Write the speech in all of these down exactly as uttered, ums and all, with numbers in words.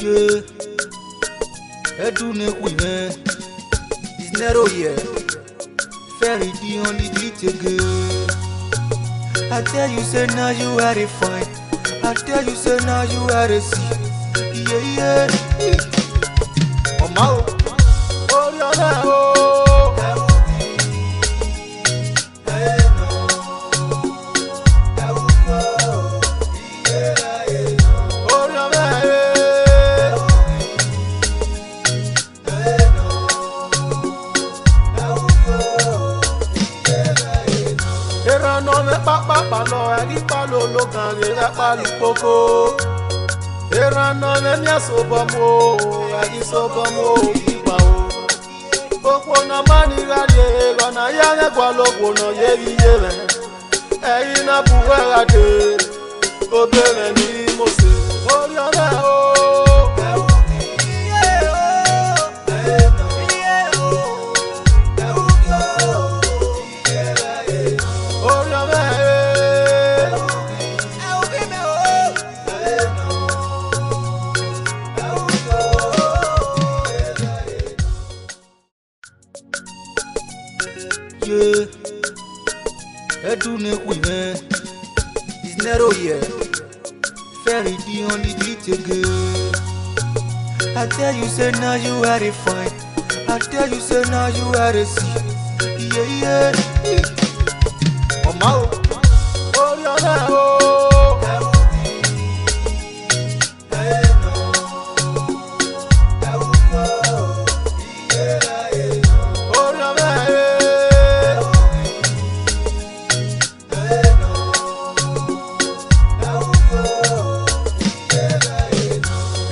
Yeah. Ẹdun ne khui mwẹ. Is Nero here. Very the only beat again. I tell you say now you are a fine. I tell you say now you are a see. Yeah, yeah. Ọma o. Oriọna o. Erhan ne ọ mwẹ kpakpakpa lọ, a ghi kpalọ ologan ghe gha kpalọ ukpoko. Erhan ne ọ mwẹ miẹn sobọ mu o, a ghi sobọ mu o, ghi gba o. Okhuo ne ọ ma ni gha rrie, eghọ ne a ya mwẹ gualọ okhuo ne ọ ye vbe iye mwẹ. Ẹre I na bu uwẹ gha dee, obọ mwẹ ni Mosis, Oriọna o. Oriọna e. Yeah. Ẹdun ne khui mwẹ. Is Nero here. Very the only beat again. I tell you say now you are a fine. I tell you say now you are a see. Yeah, yeah. Ọma o. Oriọna o.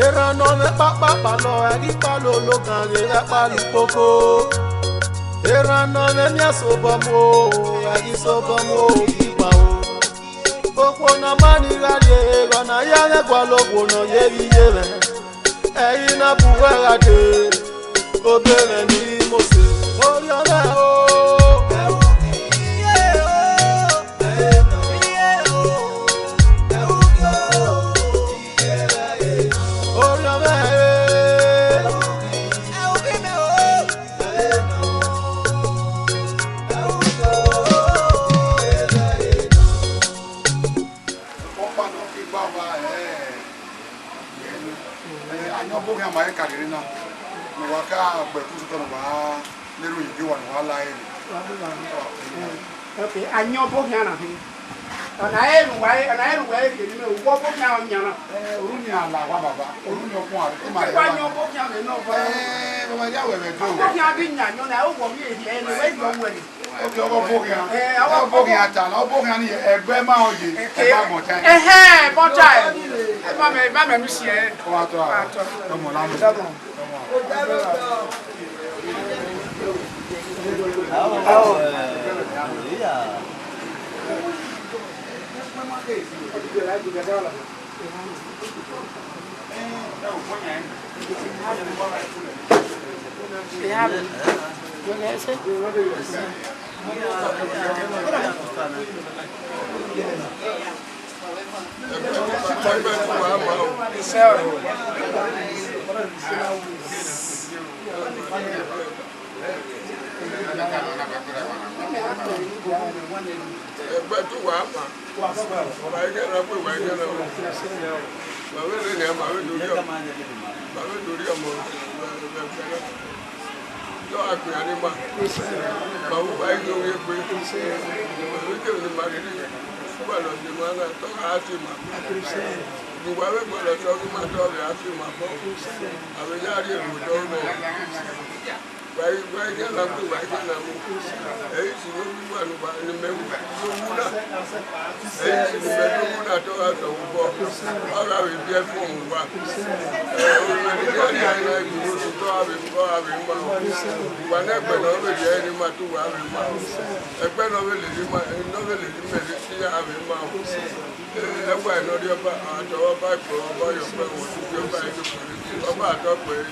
Erhan ne ọ mwẹ kpakpakpa lọ, a ghi kpalọ ologan ghe gha kpalọ ukpoko. Erhan ne ọ mwẹ miẹn sobọ mu o, a ghi sobọ mu o, ghi gba o. Okhuo ne ọ ma ni gha rrie, eghọ ne a ya mwẹ gualọ okhuo ne ọ ye vbe iye mwẹ. Ẹre I na bu uwẹ gha dee, obọ mwẹ ni Mosis, Oriọna o. Oriọna e. Ọkpa nọ, igba ọba, ẹ, ẹ, ayọn ọbokhian ma he ka rherhe na, ne uwa ka gbe ẹkun sotọ ne uwa na ru oyin gie uwa ne uwa la ẹre. Ok, ayọn ọbokhian na khin. Ọna ẹre ne uwa, ọna ẹre ne uwa kherhe nẹ, uwu ọbokhian ọ yan na. Ẹ, orhunmwu nian la owa baba, orhunmwu nian ọkhuan, ima rẹ ayọn ọbokhian mwẹ nọ. Ẹ, baba, ya wẹ vbe do. Ọbokhian ghi yan ayọn na, uwẹ ọ miẹn ehiẹ, ẹre ne uwẹ yọ wẹ. Oke, ọghe ọbokhian. Ẹ, ọghe ọbokhian ta na, ọbokhian ni ẹgbẹ ma ọ ye, ẹgbẹ agbọn ta. Ẹhẹn, ẹgbọn ta. Ẹ ma mẹ, ẹ ma mẹ nu si ẹ. Ọ wa tọ a. Ọ wa tọ. Ọmọ na mẹ. Ẹgbẹ te uwa ma, wa i ghe na gbe, wa i ghe na gbe. Ma vbe rre nian, ma vbe do rhie ọmọ, ma vbe do rhie ọmọ. Yọ a gbẹn ne ima, ma vbe uwa i ghe ovbi egbe, ma vbe kevbe ne ima rhirhi, uwa ne ọ ye ima na, te ọ gha tie ima. Ne uwa vbe gualọ te ọ ghi ma dọlọ a tie ima obọ. A vbe ya rhie ero dọlọ. Wa i, wa i ghe na gbe, wa i ghe na mu. Ẹ i si ne ovbi uwa ne uwa, ne imẹ wu, ne u wu na. Ẹ i si ne imẹ do wu na, te ọ gha tọ vbe obọ. Ọ gha vbe biẹ fo mu uwa. Ẹ, ovbi mwẹ ne I gha rhie na, I gbe unu sotọ, ọ gha vbe, ọ gha vbe ma. Uwa ne ẹgbẹ ne ọ vbe rhie ẹre ne ima te uwa vbe ma. Ẹgbẹ ne ọ vbe lele ima, ne ọ vbe lele imẹ rre, te iran vbe ma. Ẹ, ẹwae ne ọ rhie ọba, a tọ ọba, ikpẹvbo ọba, ọyọkpẹvbo, otutu ọba, ẹdokpẹvbo, ọba atọ kpẹre.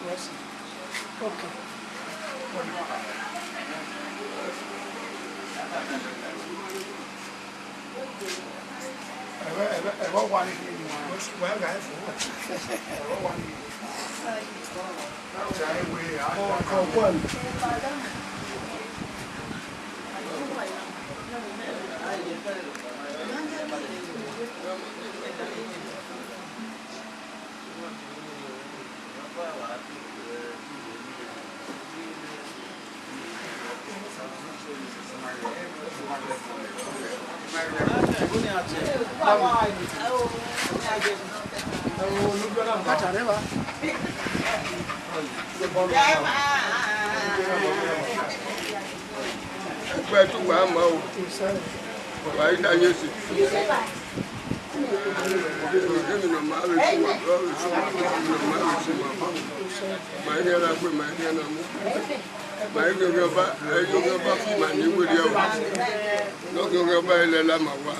Yes. Okay. Ẹvbo, ẹvbo, ẹvbo wa ni, wẹ gha fo. Ẹvbo wa ni. Ọkọ, ọkọ. Ẹgbẹ tugba ma o, wa i da yẹn si. Emi ne ọ ma vbe sẹ uwa, ọ vbe sẹ uwa, emi ne ọ ma vbe sẹ uwa, ma i khian na gbe, ma i khian na mu. Ma i ghioghian ọba, ẹ i ghioghian ọba fi ma ne werriẹ o. Ne ọ ghioghian ọba, ẹlẹla ma wa.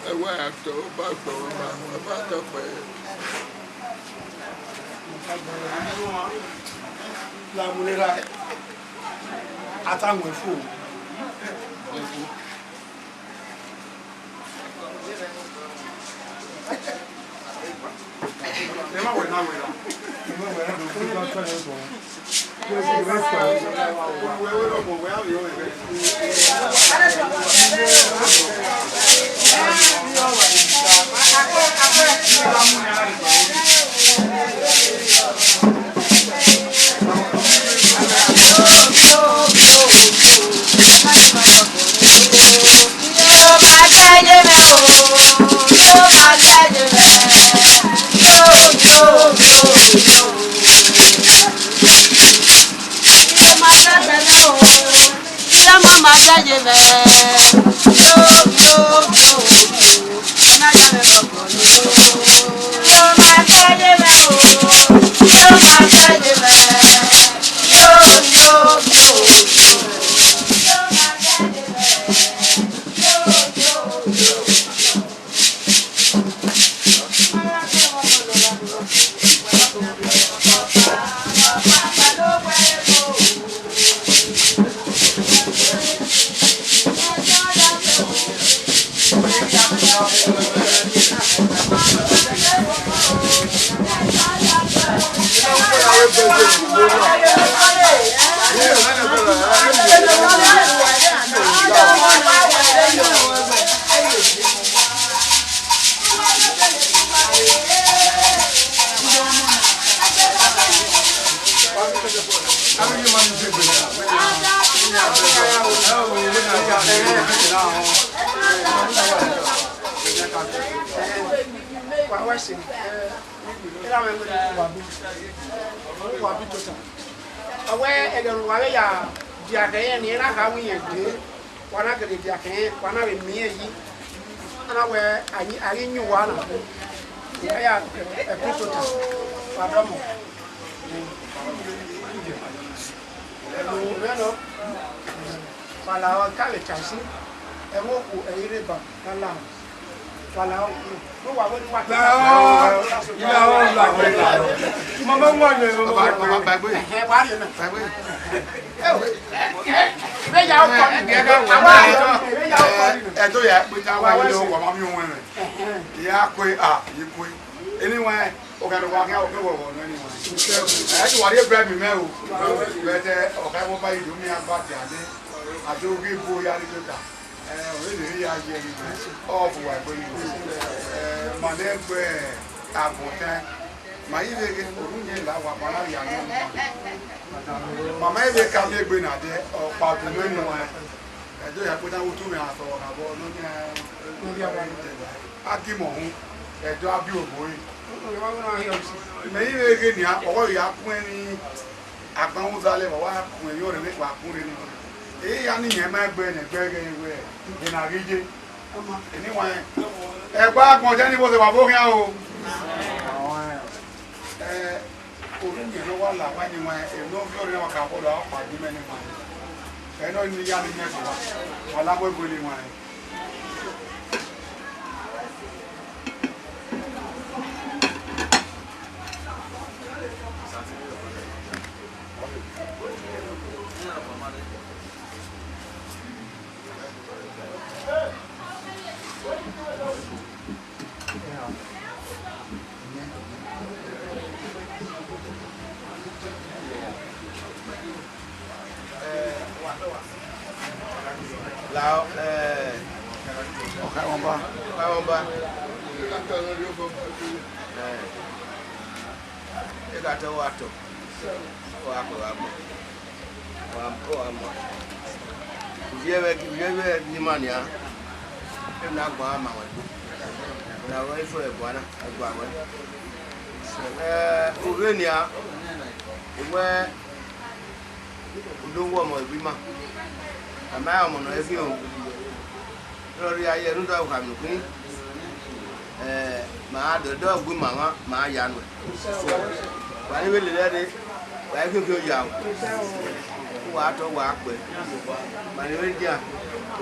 Ẹ wa ya tọ ọba, tọ ọba, ọba tọ pẹrẹ. La mu ne ra, a ta wọn fo. Wa wẹ ẹse, ẹ, erha mwẹ wẹ ne uwa bi, uwa bi tota. Ọ wẹ ẹghẹ ne uwa vbe ya dia khẹ irẹn, ne irẹn na gha wẹ irẹn dee, wa na gele dia khẹ irẹn, wa na vbe miẹn yi. A na wẹ a ghi, a ghi yin uwa na, a ya ẹkun tota, wa dọmọ. Ẹvbo mwẹ nọ, wa lahọ, ka vbe ta ẹse, ẹmwẹ okhuo ẹ i rre eba, ka lahọ. Wa lahọ, ne uwa wẹ ne uwa ta. Lahọ, lahọ, lahọ. Mama, mama, mama. Ẹhẹn, wa rhie na. Vbe ya ọkọ ni. Vbe ya ọkọ ni. Ẹdẹ ya kpe ta wa, wa wẹ ne uwa ma miẹn ọwẹn mwẹ. Ẹhẹn. Ya kue, a, ye kue. Anyway, ọghe ne uwa khian, ọghe wọ nọ anyway. Ẹ ti wa rhie bribe mẹ o. But, ẹ, ọghe wọ ba yi do mi agba ti ade. A do ghi bu ya ni tota. Ẹ, ọ vbe ya ye ẹre, ọ bu uwa egbe ni. Ẹ, ma nẹ gbe agbọn tẹn. Ma i vbe ghe orhu yẹn la wa, ma na rhie anu ma. Ma ma i vbe ka miẹn egbe na dẹ, ọ kpa bu mwẹ ni wa. Ẹdẹ ya kpe na, utu mwẹ a sẹ ọvbokhan vbọ ne ọ nia, a gi mẹ ọhun, ẹdẹ a biẹ obo ẹre. Mẹ i vbe ghe nian, ọghe ya kun ẹmwẹ. Agban uzalẹ wa, wa kun emwi ọnrẹn ne wa kun rre ni. Eya ni yan ma egbe ne egbe ghe wẹ, ena ghi ye. Eni wa, ẹgba agbọn jẹ ni vbose wa vbe okhian o. Ẹ, orhu yẹn ne ọ wa la wa ni wa, emwi ne ọ viọ rre wa ka bọlọ, a kpa gu mẹ ni wa. Ẹ, Ọni ya ni mẹ ko, wa la wẹ gele wan. Lao, eh, Ọkhaemwọba. Ọkhaemwọba. Eh, ẹ gha tọ, wa tọ. Wa kpẹ, wa kpẹ. Wa, wa ma. Uvie vbe, uvie vbe ima nia. Emwi ne agbọn ma wẹ do. Na wẹ ifo ẹgua na, ẹgua wẹ. Eh, uvie nia, wẹ u do wu ọmọ egbe ima. A ma rẹn ọmọ ne ọ i khian o. Rhọrhia ye rhunmwuda okhami nokhin, eh, ma dọdọ gu ima mwa, ma ya nuẹn. Wa ni vbe lele ẹre, wa i khian khian ya o. Wa tọ, wa kpẹ. Ma ni vbe dia,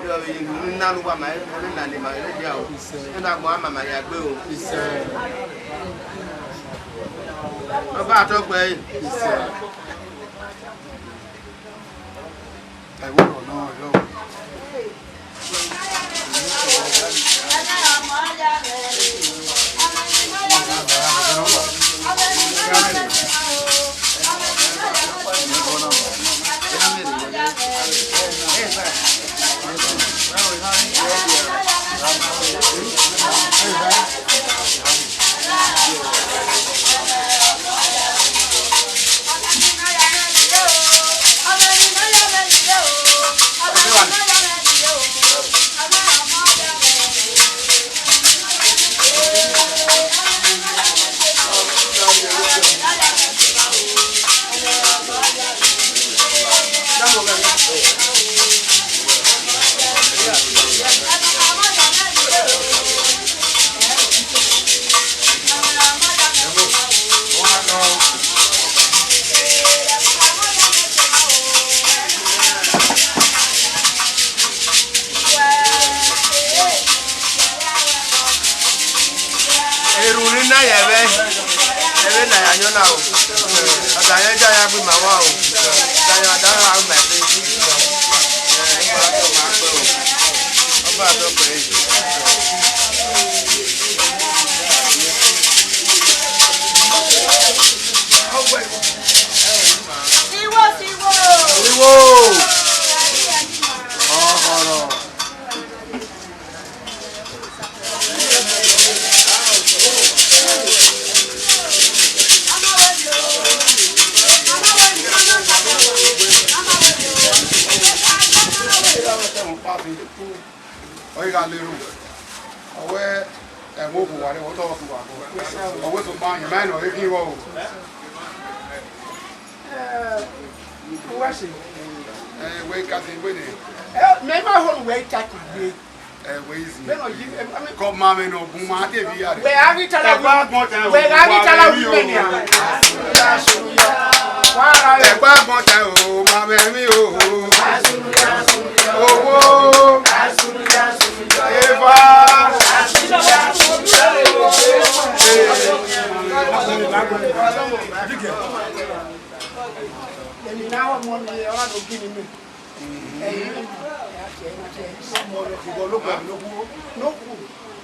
irọ vbe ye unu na ne uwa ma, ẹre na ni ma vbe dia o. Ena gbọn ama ma ya gbe o. Ọba tọ kpẹ ẹre. Ẹvbo nọ nọ yọ. Erhunmwu ne I na ya ẹvbo, ẹvbo ne a ya yọn na o. Ọda yẹn ja ya gbe ima mwa o. Ọda yẹn ọda ra ma ẹvbo. Ọba dọkpẹ. Siwo, siwo. Siwo. Ọhọrọ. Ọ ghi gha na erhunmwu. Ọ wẹ ẹmwẹ okhuo wa rre, ọ tọ ọtẹn uwa. Ọ wẹ sokpan, ima rẹn ne ọ ghi khin vbọ o. Eh, uwẹ ẹse. Eh, wẹ I ka sẹ wẹ nẹ. Eh, mẹ ma ho ne uwẹ I ka kugbe. Eh, wẹ easy. Mẹ nọ yi, eh, I mean, kọ ma mwẹ nọ bun ma te vi ya rre. Wẹ gha ghi tala wi, wẹ gha ghi tala wi mẹ nia. Wa ra ẹgbẹ agbọn ta o, ma mwẹ mi o. Owo. Eva. Emwi ne a ho ọmọ ni, ọ gha do gini mẹ. Ẹi, ẹi, ẹi, ẹi, ẹi, ẹi, ẹi, ẹi,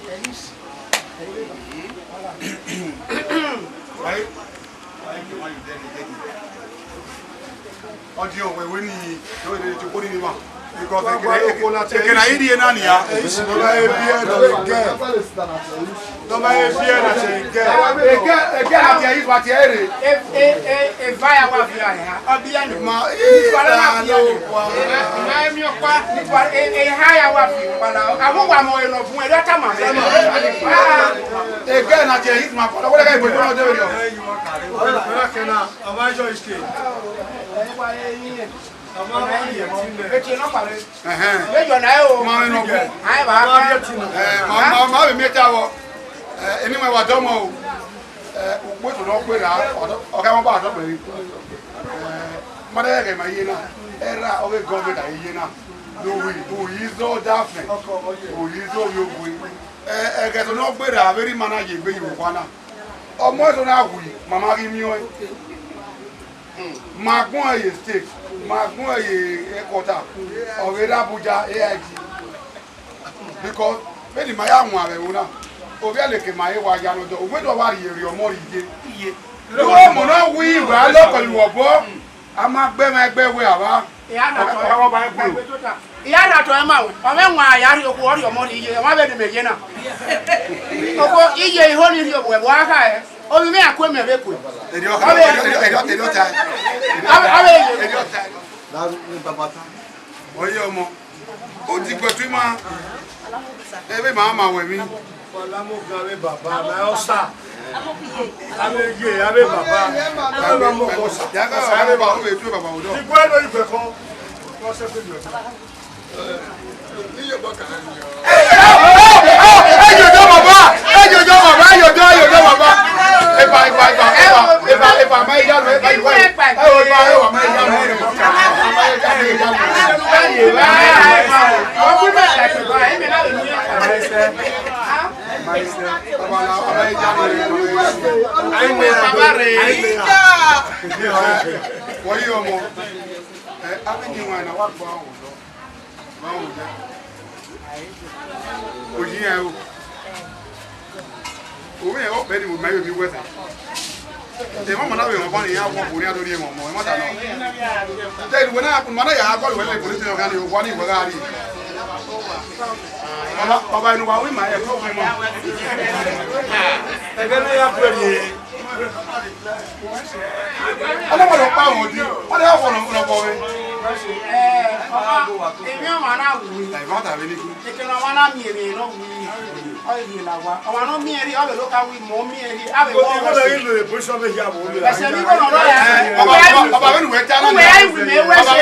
ẹi, ẹi, ẹi, Ọ di ọwẹ wẹ ni, do re ti okori ni ma. Because ekena, ekena, ekena iri ena nia. Ẹ, isi nọ ma e biẹ na ẹgẹ. Nọ ma e biẹ na ẹgẹ. Ẹgẹ, ẹgẹ na dia izu ati ẹre. E, e, e, eva ya wa fi aya. Ọ biẹ ni. Ma, ita lo wa. Ma emi ọkpa. E, e, eha ya wa fi ọkpa na. Awu wa mọ ẹre nọ bun ẹre tama. Ẹgẹ na dia izu ma kọ. Wẹrẹ ga ibo na de vberriọ. Ọmọ ẹjọ ike. Ẹhẹn. Vbe yọ na o. Ma vbe nọ bun. Aẹ, ba. Ẹ, ma, ma, ma vbe miẹn ta vbọ. Ẹ, eni ma wa dọmọ o. Ẹ, ukpo eto ne ọ kpe ra, ọ dọ, ọ kẹ mọ ba dọ gbẹre. Ẹ, ma de ghẹ ma ye na. Erha ọghe gọọmenti a ye na, ne u wi, u yi zọ ọdafẹn, u yi zọ ovbi ogue. Ẹ, ẹghẹ eso ne ọ gberra vbe erha ima na ye egbe ye owa na. Ọmọ eso na wi, ma ma ghi miẹn ọẹn. Ma gbẹn ọẹn ye state, ma gbẹn ọẹn ye headquarter, ọ vbe rre Abuja, A I G. Because vbene ima ya wan vbe ẹvbo na, ovbi ẹleke ma he wa ya nọ dọ, uwẹ do wa rhie rhie ọmọ rhie iye. Iye. Uwẹ ọmọ na wi, wẹ a lọkọ ye obọ, a ma gbe mwẹ egbe wẹ a vba. Iya na tọ, ọ ba egbe tota. Iya na tọ ma wẹ, ọ mwẹ wan ya rhie okhuo, ọ rhie ọmọ rhie iye, ọ ma vbe ne mẹ ye na. Okhuo iye iho ni rhie ovbi ẹvbo a kha ẹ, ovbi mwẹ a kue mẹ vbe kue. Eri ọta, eri ọta, eri ọta. Ave, ave ye. Eri ọta. Ọyẹ ọmọ. U di gbe tu ima, ẹvbo ima ma wẹ emwi. Ọlamogan avbe baba, ma ọsa. Avbe iye, avbe baba. Avbe ọmọ ọsa. Ya ka ọmọ ba, u vbe tu baba odọ. Igwe lo igwe kọ. Kọ sẹ pe igwe kọ. Ẹ yọjọ baba, ẹ yọjọ baba, ẹ yọjọ, ẹ yọjọ baba. Epa, epa, epa, epa, epa, ma iya lo, epa, epa, epa, epa, ma iya lo, epa, ma iya lo, epa. Wọ́n yí ọmọ, ẹ, abẹ́ni wọn ẹ̀ náà wá gbọ́ àwọn ọ̀dọ́. Oyi rẹn o. Ovbi rẹn ọkpẹ ni mo ma vbe miẹn uwẹ sẹ. Emọ ma na vbe rẹn ọkpa ni iran wọ ọkpa, iran do rhie emọ ọmọ, emọ ta nọ. Te wẹ na, ma na ya gọl wẹ le police station gha ni, owa ni wẹ gha rrie. Ọba, ọba inu wa wi ma ẹ ko wi ma. Ẹgbẹ ne ya bu ẹre. Ọna wẹ ọkpa wọn di, ọna ya fọnọ ọkpa wẹ. Ẹ, ọmwa, emwi ọmwa na wu. Ẹ, I want to have any good. Ekene ọmwa na miẹn emwi ne ọ wu, ọ i rhie la owa. Ọmwa ne ọ miẹn rhie, ọ vbe do ka wi mẹ, ọ miẹn rhie, a vbe wọ wẹ ẹse. Ẹse ni igho nọ rọ ya. Ọba, ọba, ọba vbene uwẹ ta na. Uwẹ i wi mẹ wẹ ẹse.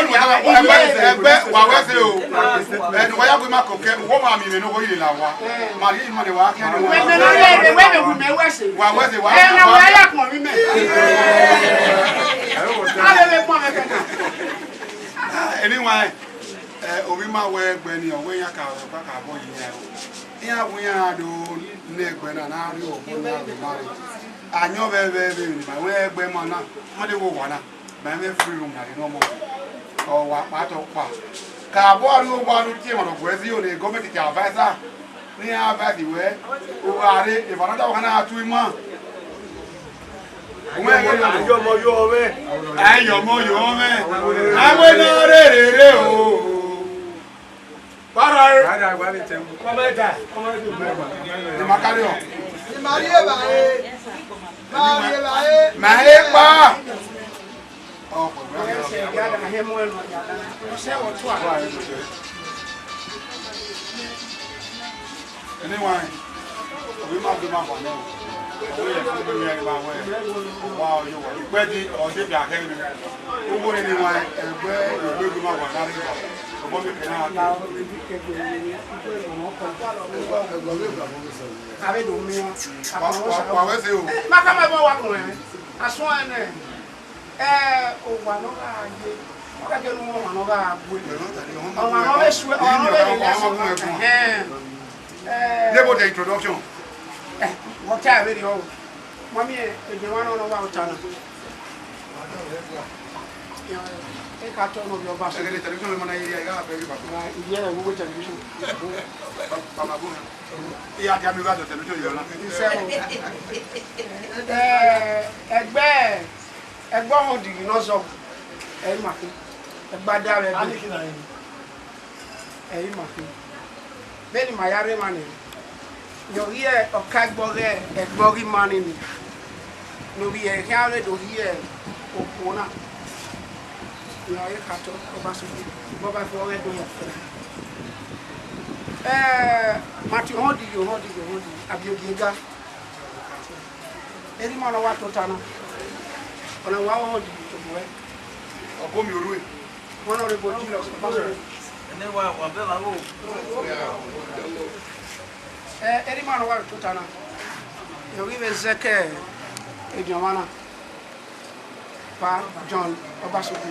Ẹgbẹ, ẹgbẹ, wa wẹ ẹse o. Ẹ, ne uwa ya gu ima koko, uwẹ ma miẹn emwi ne ọ i rhie la owa. Ma rhie ima ne wa kẹ ne uwa. Wẹ mẹ ne ọ rhie, wẹ vbe wi mẹ wẹ ẹse. Wa wẹ ẹse, wa. Ẹ, na wa ya kpọnmwẹ mẹ. A vbe vbe kpọnmwẹ kẹkan. Eni wan, ẹ, ovbi ima wẹ ẹgbẹ ni, ọ wẹ iran ka, ka, ka bọ yi iran. Iran wẹ iran do ne ẹgbẹ na, na rrie ọgbọ na vbe ma rre. Ayọn vbe, vbe, vbe, ma wẹ ẹgbẹ ma na, ma de wo owa na, ma mwẹ free room na rre ne ọmọ. Ọ wa kpa tọ kpa. Ka bọ rrie owa ne u tie emwa ne ọ gu ẹre zẹ, ne gọọmenti tie adviser. Ne iran advise wẹ, u gha rre, eva na da wa na tu ima. Uwẹ ghe yo. Ayọmọ yo mwẹ. Ayọmọ yo mwẹ. Awe na rere re o. Para e. Para wa le tẹ. Kọmẹta. Ni ma kari o. Ni ma rhie ba e. Ma rhie ba e. Ma rhie ba. Eni wan, ovbi ima gbe ima guan nẹ, ọ wẹ ya fo gbe ima wẹ, owa ọye owa. Ikpẹdẹ ọ de bia khẹ mwẹ. Uwu eni wan, ẹgbẹ egbe gbe ima guan na rre ba. Obọ mi kẹ na ta. Avbe do miẹn. Wa, wa, wa wẹ ẹse o. Ma ka ma bọ wa kun ẹ. Asọn ẹnẹ. Ẹ, owa ne ọ gha ye, ọ gha gie ne ọmwa ne ọ gha gue. Ọmwa ne ọ vbe sue, ọmwa ne ọ vbe lele asọn. Ẹhẹn. Ẹ, nebo the introduction. Ẹ, wọ ta vberriọ o. Ma miẹn eje mwa nọ ne ọ vbe ota na. Ẹ, e ka tọ ne ovbi ọba so. Ẹgẹ ne television mẹ ma na ye, I gha bẹghe ba. Iye ẹre wo television. Ba, ba, ba, bo. Iya dia mi gha do television yọ na. Isẹ o. Ẹ, ẹgbẹ Ẹgbẹ ọhọn odighi ne ọ zọ, ẹ i ma khin. Ẹgbada vbe ẹdẹ, ẹ i ma khin. Vbene ima ya rre emwa nẹ, ne ọ ghi ọka ẹgbọ ọghe ẹgbẹ ọghe ima nini, ne ovbi ẹre khian rre do rhie okhuo na, ne ọ i khatọ, Ọbasogi, Ọba fo ọghe Ẹdo ya fẹrẹ. Ẹ, ma tie ohọn odighi, ohọn odighi, ohọn odighi, a biẹ ogie ga. Erha ima ne ọ wa tota na, ọna wa họn di tobọ ẹre. Ọgọ mi orhu ẹre. Wọn nọ rre ebo Jizọs Kraist. Ene wa, wa bẹ vbe aro. Ẹ, erha ima ne ọ wa tota na, ọ ghi vbe zẹ ke ediọn mwa na, Pa John Ọbasogi.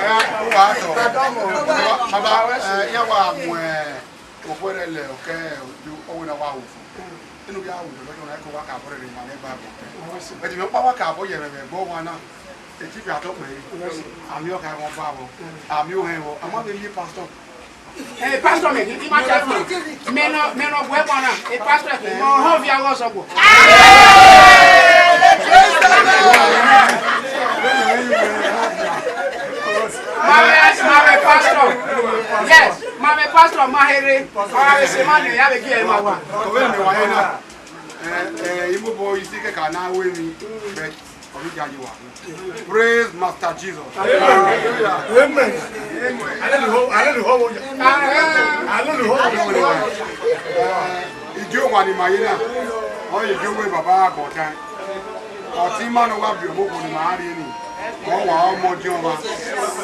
Ẹ, uwa tọ. Baba, ẹ, iran wa mu, ẹ, okhuo ẹre lẹ, okẹ, ọwẹ na wa wu. Inu ya wu, lọjọ na, eko wa ka bọrẹ rre ma ne Bible. Ẹdẹ mẹ ọkpa wa ka bọ yẹ ẹmwẹ ẹgbẹ ọmwa na. Etifi atọ kpẹre. Ami ọka ẹmwẹ ọba vbọ. Ami ohẹn vbọ. A ma vbe miẹn pastor. Eh, pastor mẹ, I ma cha fo. Mẹ nọ, mẹ nọ bu ẹkpa na. Eh, pastor ẹkẹ, mẹ ọ họn viọ aghọ sọguọ. Ma vbe, ma vbe pastor. Yes, ma vbe pastor, ma here. Ọ gha vbe sẹ ma nẹ, ya vbe gie ẹre ma wa. Ọvbene mẹ wa ye na, eh, eh, imobo isi kẹkan na ru emwi, but ọ ghi yayi wa. Praise Master Jesus. Amen. Hallelujah. Hallelujah. Hallelujah. Eh, idio owa ne ima ye na, ọ ye idio owa Baba Agbọntan. Ọtẹn ima ne ọ wa biẹ ọmọ okhuo ne ima rrie ni, ọ wa ọmọ ọdiọn ọmwa.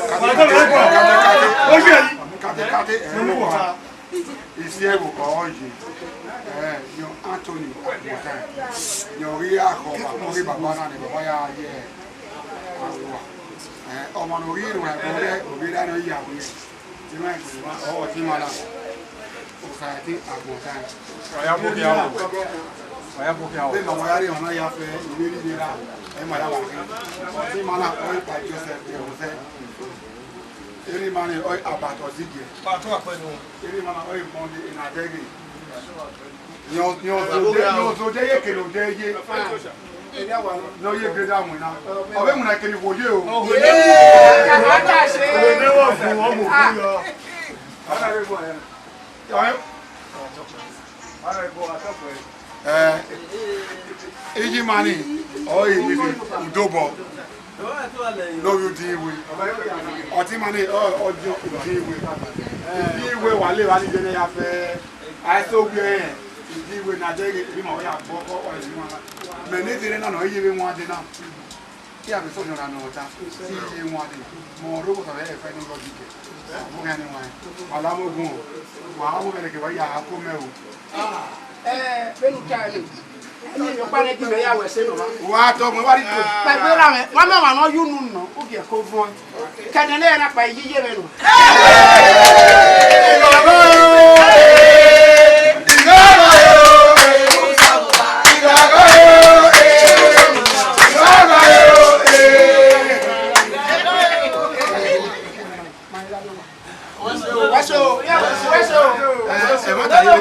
Kate, kate, kate, kate, kate, kate, kate, ẹ, isi ẹvbo ọre ọ ye, ẹ, yọ Anthony Agbọntan, yọ ghi akhọmwa, ọ ghi baba na ne baba ya ye awa. Ẹ, ọmwa ne ọ ghi rhuan ẹbọ rẹ ovbi erha ne ọ ya wẹ, te ima gbe ọmwa, ọ, ọtẹn ima na, Osaẹtin Agbọntan. Wa ya bọ khian o. Wa ya bọ khian o. Vbene ọmwa ya rre ọmwa na ya fẹ, ivbi erha, ẹ ma ya wa khin. Ọtẹn ima na, ọ i kpa Joseph Ẹvbosẹ. Erha ima ni ọre Albert Ọzigie. Erha ima na ọre Monday Enadẹghe. Yọ, yọ zodẹ, yọ zodẹ ye kene odẹ ye. Ne ọ ye gbe da winna. Ọ vbe winna kene wo ye o. Ọ vbe ne wọ fun, ọ mu fun yọ. Ọre Ẹ, iye ima ni, ọ re Mrs Udobọ, ne ovbi Udiwẹ. Ọtẹn ima ni, ọ, ọ diọn Udiwẹ. Udiwẹ wa le evba ni zẹ ne ya fẹ, a i so wiẹ rẹn, Udiwẹ ne a dẹghe, emwi ma ya bọ ọkọ, ọ re emwi ma. Mẹ ne zẹ na, ọ re iye vbe wan dee na. Iran vbe sẹ ọyọnrẹn ne ọ ta, iye wan dee, mẹ ọre oghotọ vbe ẹfe ne ọ ghi kẹ. Ọvbokhan ni wan, wa la vbe ogun, wa vbe ẹghẹ wa ya ko mẹ o. Ẹ, vbene u ta ẹre, ẹni ọkpa ne gie mẹ ya wẹ ẹse nọ. Wa tọ mẹ, wa rhie iko. Kpẹgbe ra mwẹ, wa mẹ ọmwa ne ọ ye unu nọ, u gie ẹko vuọn. Kẹdẹ ne ẹre na kpa iye iye mwẹ nọ. Wẹ so, wẹ so. Ẹ, ẹ, ma ta ye,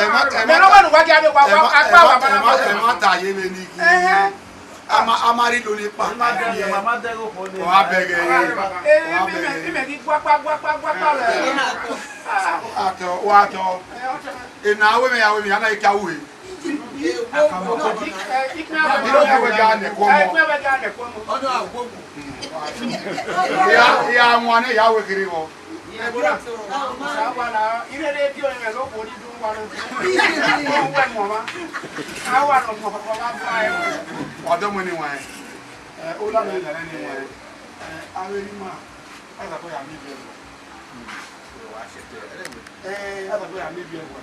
Ẹmwata, mẹ ne ọ wẹ ne uwa dia vbe wa, wa, akpa wa ma na ma. Ẹmwata ye vbe ni. Ẹhẹn. A ma, a ma rhie ilo ni kpa. Ọ gha bẹghe ẹre. Ọ gha bẹghe. Imẹ ghi guakpa, guakpa, guakpa vbe. Atọ, wa tọ. Ena wẹ mẹ ya wẹ mẹ ya na ka ru he. Ikpẹn wẹ gha nẹ kuọmọ. Ikpẹn wẹ gha nẹ kuọmọ. Ọ na wo. Ya, ya wan nẹ ya wẹ kherhe vbọ. Sa wa la, irere bi ọnrẹn mwẹ ne okhuo ni do wa nọ. Ọ wẹ mọ ọmwa. A wa nọ mọ ọmwa ba ẹre. Wa dọmọ ni wan. Ẹ, ola mwẹ la ni wan. Ẹ, avbe erha ima, a za ko ya miẹn ibiẹguẹ. Ẹ, a za ko ya miẹn ibiẹguẹ.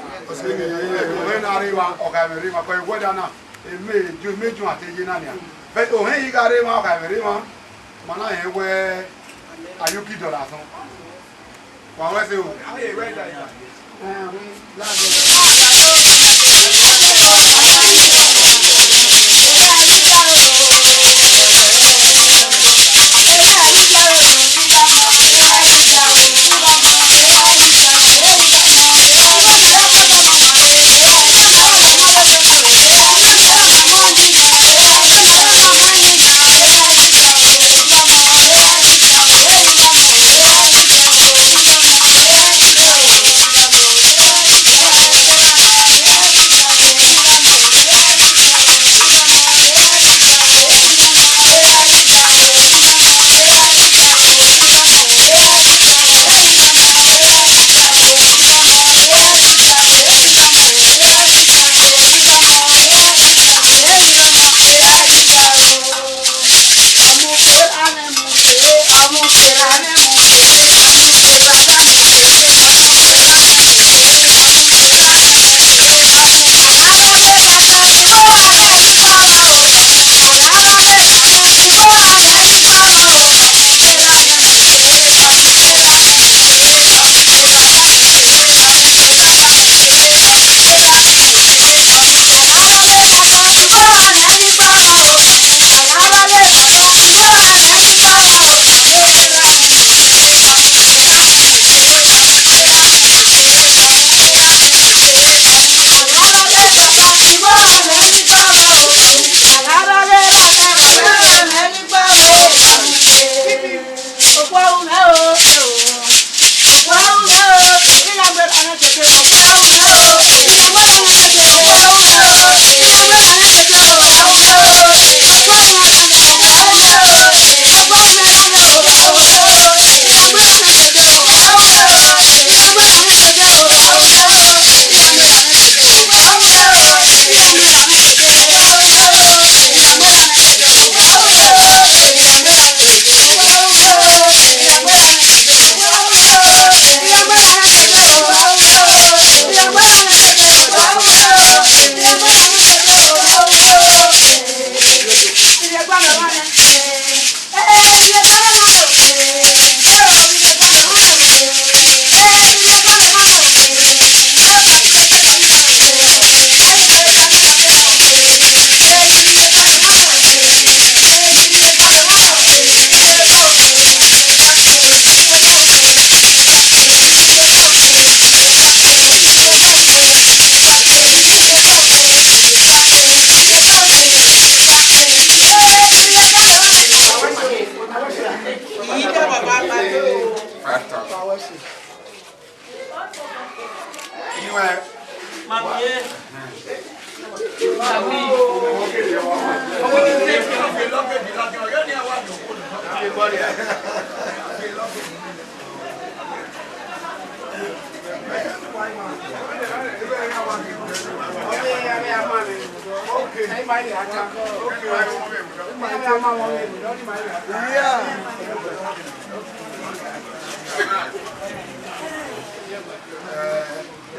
Ọvbokhan na rre emwa, ọ gha mwẹ rre emwa, kọ wẹ da na, eme ju, eme ju a te ye na nia. But ohẹn i gha rre emwa, ọ gha mwẹ rre emwa, ma na rẹn wẹ a yo ki dọlọ asọn. Wa wẹ ẹse o.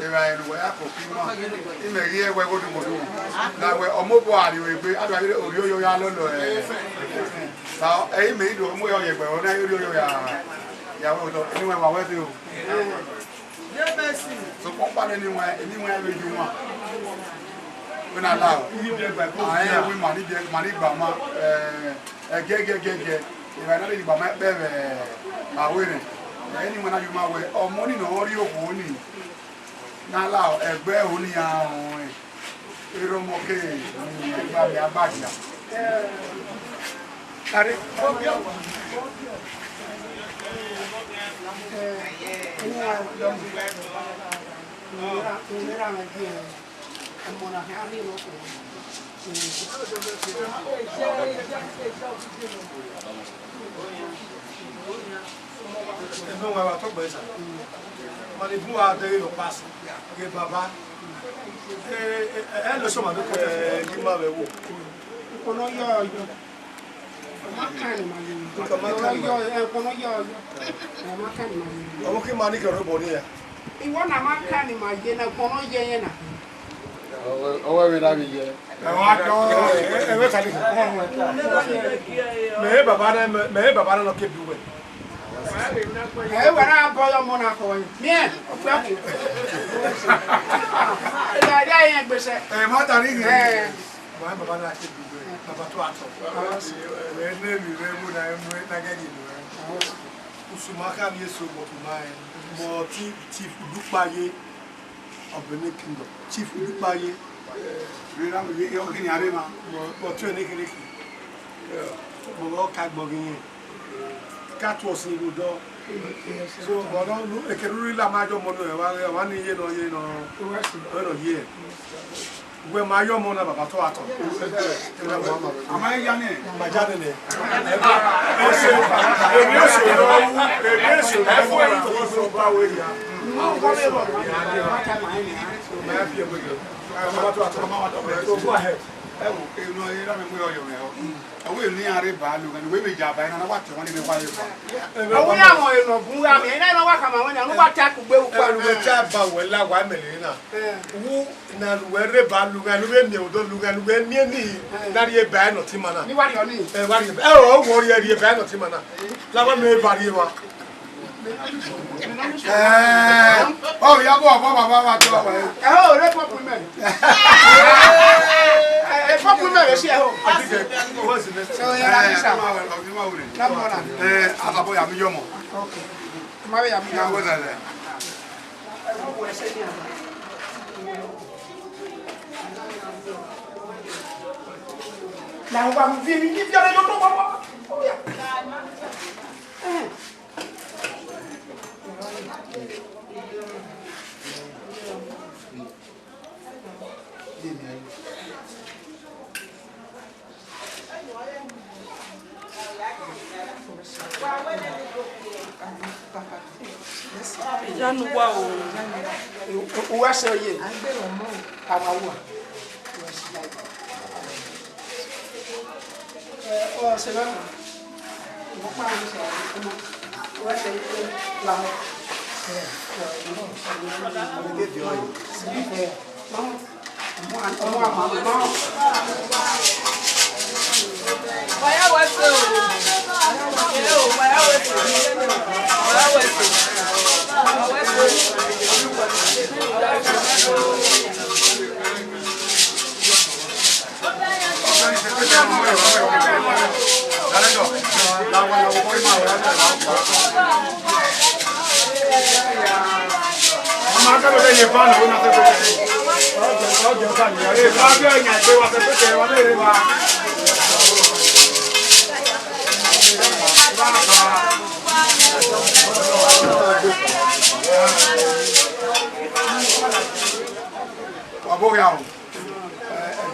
Evbare ne uwa ya koko ima, imẹ ghi re wẹ ghodumodu, na wẹ ọmọ obọ a rrie egbe, a do gha rhie orhioyo ya lọlọ ẹre. Sa ẹre imẹ i do mu ẹre ye egbe, ọ na rhie orhioyo ya, ya wẹ otọ, eni wẹ wa wẹ ẹse o. Sokpan ọkpa nẹ eni wẹ, eni wẹ vbe ye uwan. Wẹ na la o. A rẹn wẹ ima ni biẹ, ima ni gba ma, ẹ, ẹgiẹgiẹgiẹgiẹ. Evba na vbe gba ma ẹkpẹ vbe Awerri. Eni ma na ye ma wẹ, ọmọ ni ne ọ rrie okhuo ni, na la ẹgbẹ ẹho ni iran rọnrẹn. Erha ọmọ ke ni ẹgbẹe a gba dia. Are. Ẹmwẹ wa vbe atọgbọ ẹsa. Ma ni bun wa dẹghe vbe ọkpa sẹ, ghe baba. Ẹ, ẹ, ẹ, ẹ lọ sọ ma do kọ, ẹ, yi ma vbe wo. Ukpo nọ yọ yọ. Ọ ma kan ni ma ye. Ukpo ma kan ni ma. Yọ, ẹ, ukpo nọ yọ yọ. Ẹ, ọ ma kan ni ma ye. Ọmọ ke ma ni kẹ rhobọ ni ya. Iwọ na ma kan ni ma ye na, ukpo nọ yẹ yẹn na. Ọwẹ, ọwẹ vbe na vbe yẹ. Ẹ wa dọ, ẹ, ẹ, ẹ, ẹ, mẹ he baba na, mẹ, mẹ he baba na nọ ke bi uwẹ. Ẹ wẹ na bọ yọ ọmọ na kọ wẹ. Miẹn, ọkpẹ ku. Ẹ ya ya yẹn gbese. Ẹ ma ta ni ghe. Ẹ. Mẹ he baba na ke bi uwẹ. Baba to atọ. Ẹ ne mi rẹ mu na mu na gẹ ni mu. Usuma ka mi eso bọ ma ẹ. Mọ ti, ti du kpa ye. Ọ bẹ ne kingdom. Chief Udukpaye. Rhera vbe ọghe nian rre emwa. Ọ tuẹ nekherhe. Mẹ ọ ka gbọghe irẹn. Ka tuẹ ọsin vbe odọ. So, ọmọ nọ, eke rhurhu la ma yọ ọmọ nọ, wa, wa ni ye nọ, ye nọ. Ọ nọ ye. Wẹ ma yọ ọmọ na, baba, tọ atọ. A ma ya nẹ. Ma ya nẹ nẹ. Ese, ese, ese, ese, ese, ese, ese, ese, ese, ese, ese, Go ahead. Ẹ wo, emwi ne ọ rre na mẹ mu yọ yọ mwẹ o. Ẹ wo, emwi ne iran rre ba lugha, ne uwẹ vbe ya ba na, na wa tẹ wọn ne wa ye ba. Ọ wẹ ya mọ emwi ne ọ bun gha miẹn, iran ne ọ wa khama wẹ na, ne uwa ta kugbe ukpa. Ẹ wo, ne ta ba wẹ la wa mẹ le na. Wu na ne uwẹ rre ba lugha, ne u vbe miẹn odọ lugha, ne u vbe miẹn ni na rhie ba nọ ti ma na. Ni wa rhie ọni. Ẹ wa rhie. Ẹ o, wọ rhie rhie ba nọ ti ma na. La wa mẹ ba rhie wa. Ẹ, ọ ya bọ, bọ, baba wa tọ wẹ. Ẹ ho, re pọpu mẹ. Ẹ, pọpu mẹ re si ẹ ho. So, yeah, that's it. Come on. Ẹ, a ka bọ ya mi yọ mọ. Okay. Ma ya mi yọ mọ. Na wa mu vi mi ni vi ọnẹ yo to wa wa. Oh, yeah. Iyanu wa o. Uwa sẹ ye. Ama wa. Wa bọ gha o.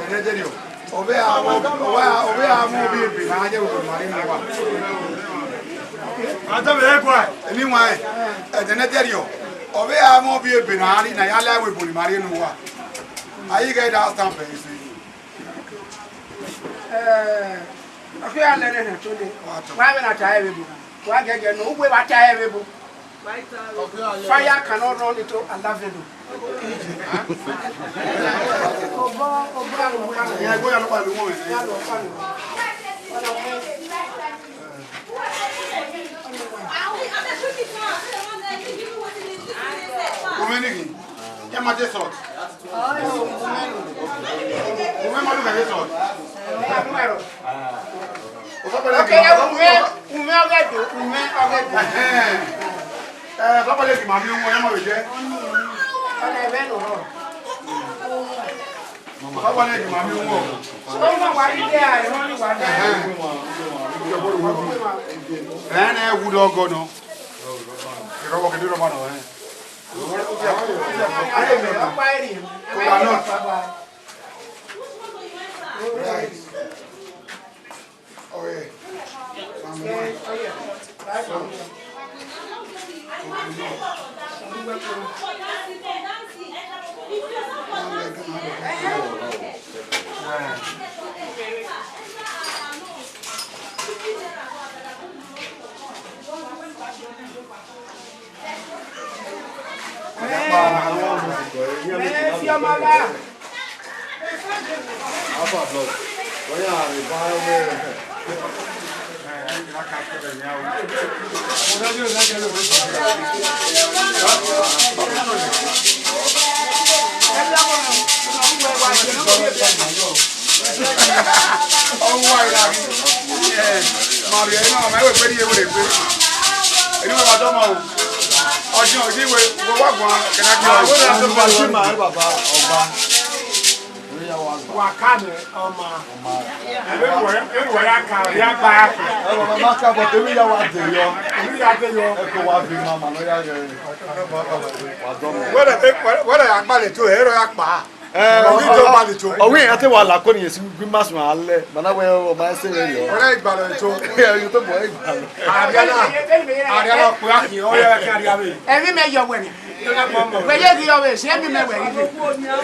Ẹdẹnẹdẹrriọ, ọ vbe a mwẹ, ọ vbe a, ọ vbe a mwẹ ovbi ebe ne a ya ẹvbo ne ima rrie ne uwa. Adọmwẹ ẹguae. Eni wan, ẹdẹnẹdẹrriọ, ọ vbe a mwẹ ovbi ebe ne a rhie, ne a ya la ẹvbo ne ima rrie ne uwa. A i ghẹ da stamp ẹre ise. Ẹ, ọ kegha lẹ nẹ hẹ to de. Wa vbe na ta ẹre vbe ebo. Wa giẹgiẹ nọ, uwe vbe ta ẹre vbe ebo. Fire cannot run into a lavender. Omeni ghi, ya ma te salt. Omeni ma lu ka te salt. Okay, umẹ, umẹ ọghe do, umẹ ọghe do. Ẹhẹn. Eh, Papa Lady, ma miẹn uwẹ, ọ ma vbe jẹ. Ọna ẹvbo nọ. Papa Lady, ma miẹn uwẹ. Ọmọ wa ni de a, ẹhọn ni wa de. Ẹhẹn. Ẹ nẹ wu dọ gọ nọ. Ìrọwọ́ kìdí rọ ma nọ, ẹhẹn. Coconut. Right. Oh, yeah. Palm wine. So, coconut. Right. Ọmwa ira ghi. Ẹ, ma rhie ẹre na, ma wẹ gbe rhie ẹre gbe. Eni wẹ wa dọmọ o. Ọjọ, eni wẹ, wẹ wa guan, kẹna gbe. Ah, wẹ na so far, ma, baba, ọba. Wa ka mẹ, ọma. Eni wẹ, eni wẹ ya ka, ya gba ya kẹ. Ẹ, baba, ma ka, but emi ya wa de yọ. Emi ya de yọ. Ẹ ko wa vi ma, ma nọ ya ghẹ. Wa dọmọ. Wẹ lẹ, wẹ lẹ, wẹ lẹ ya gbalẹ to, ẹ rọ ya kpa. Ọghe iran te wa la ko ni esi gbe ma suẹn alẹ, ma na wẹ ọ ma ẹse vbe rriọ. Ọna igbalọ eto. Ẹ, yo to bọ igbalọ. Ariana, Ariana ọkpẹ akhin, ọ ya kẹ Ariana. Ẹmwẹ mẹ yọ wẹ ni. Wẹ ye ghi ọvbe, si ẹmwẹ mẹ wẹ ghi.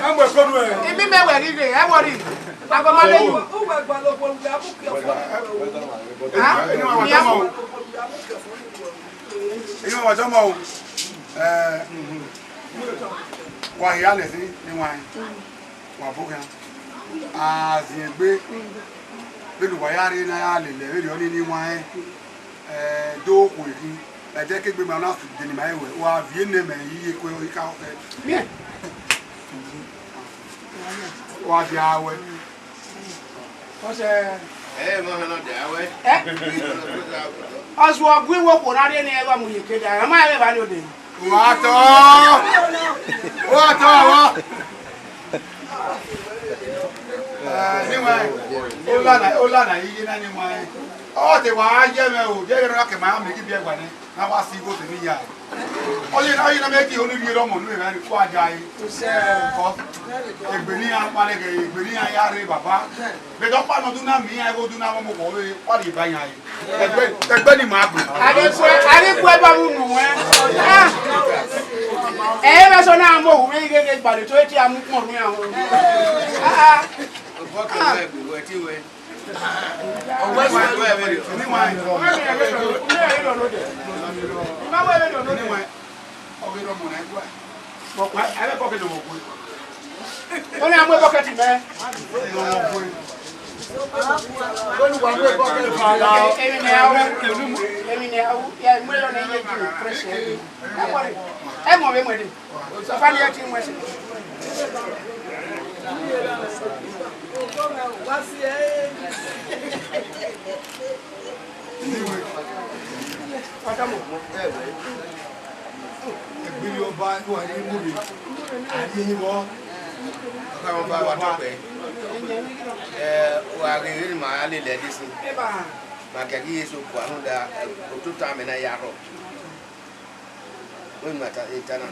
Ẹmwẹ ko nuẹ. Ẹmwẹ mẹ wẹ ghi, ẹ wọ ri. Agbọmọ lẹ yu. Ha? Eni wa tọmọ o. Eni wa tọmọ o. Ẹ, mhm. Wa hia nẹ ẹse ne iwẹn, wa bọ khian. A ziẹn egbe, vbene uwa ya rre ne a ya lele vberriọ ni ne iwẹn, eh, do khuo khin. Ẹdẹ ke egbe ma na su de ne ima he wẹ, wa viẹ ne mẹ i ye kue, i ka khẹ. Wa dia wẹ. Ọsẹ. Ẹ, ma hana dia wẹ. Ẹ? Ọsẹ ọgua iwẹ okhuo na rre ne ẹ gha mu ye ke da, ọ ma rre evba ni odẹ. Wa tọ! Wa tọ vbọ! Eh, ne iwẹn, ola na, ola na iye na ne iwẹn. Ọ te wa ye mwẹ o, je ghe ra ke ma ya mẹ ghi biẹ gba nẹ, na wa si igho te ne iya. Ọye na, ọye na mẹ ke onu rhie ọmọ nu emwa ni kua dia e. Because egbe ne iran kpa nẹ, egbe ne iran ya rre baba. But ọkpa nọ du na miẹn iran igho du na vbọ mu okhọ re, wa rhie ba iran re. Ẹgbẹ, ẹgbẹ ni ma gbe. A ghi kue, a ghi kue ba mu nu wẹ. Ah. Ẹ vbe so na mu ohu vbe ighe ghe gbalẹ to eti a mu kpọn nu iran ho. Ah, ah. Ọgbọ kẹrẹ ẹgbẹ wẹ ti wẹ. Ọwẹ wẹ wẹ wẹ. Ni wa. Ni wa. Ọghe ne ọmọ na gua. Ọkpa, ẹ vbe bọkẹti ne ọmọ gua. Ọ na mu bọkẹti mẹ. Ne ọmọ gua. Wẹ ne uwa mu bọkẹti fala. Emwi ne a ru, emwi ne a ru, ya mu ẹre ne iye ju fresh. Ẹ mọ vbe mu ẹre. Ọfa ni ẹ ti mu ẹse. Ẹgbẹrẹ ọba ẹnu a ye mu rre, a ye vbọ. Ọkhan ọba wa tọkpẹ. Ẹ, wa ghe vbene ima ya lele ẹdẹ sin. Ma giagia ye so kua rhunmwuda, ẹ, otota mẹ na ya rrọọ. Wẹ ma ta, e ta na,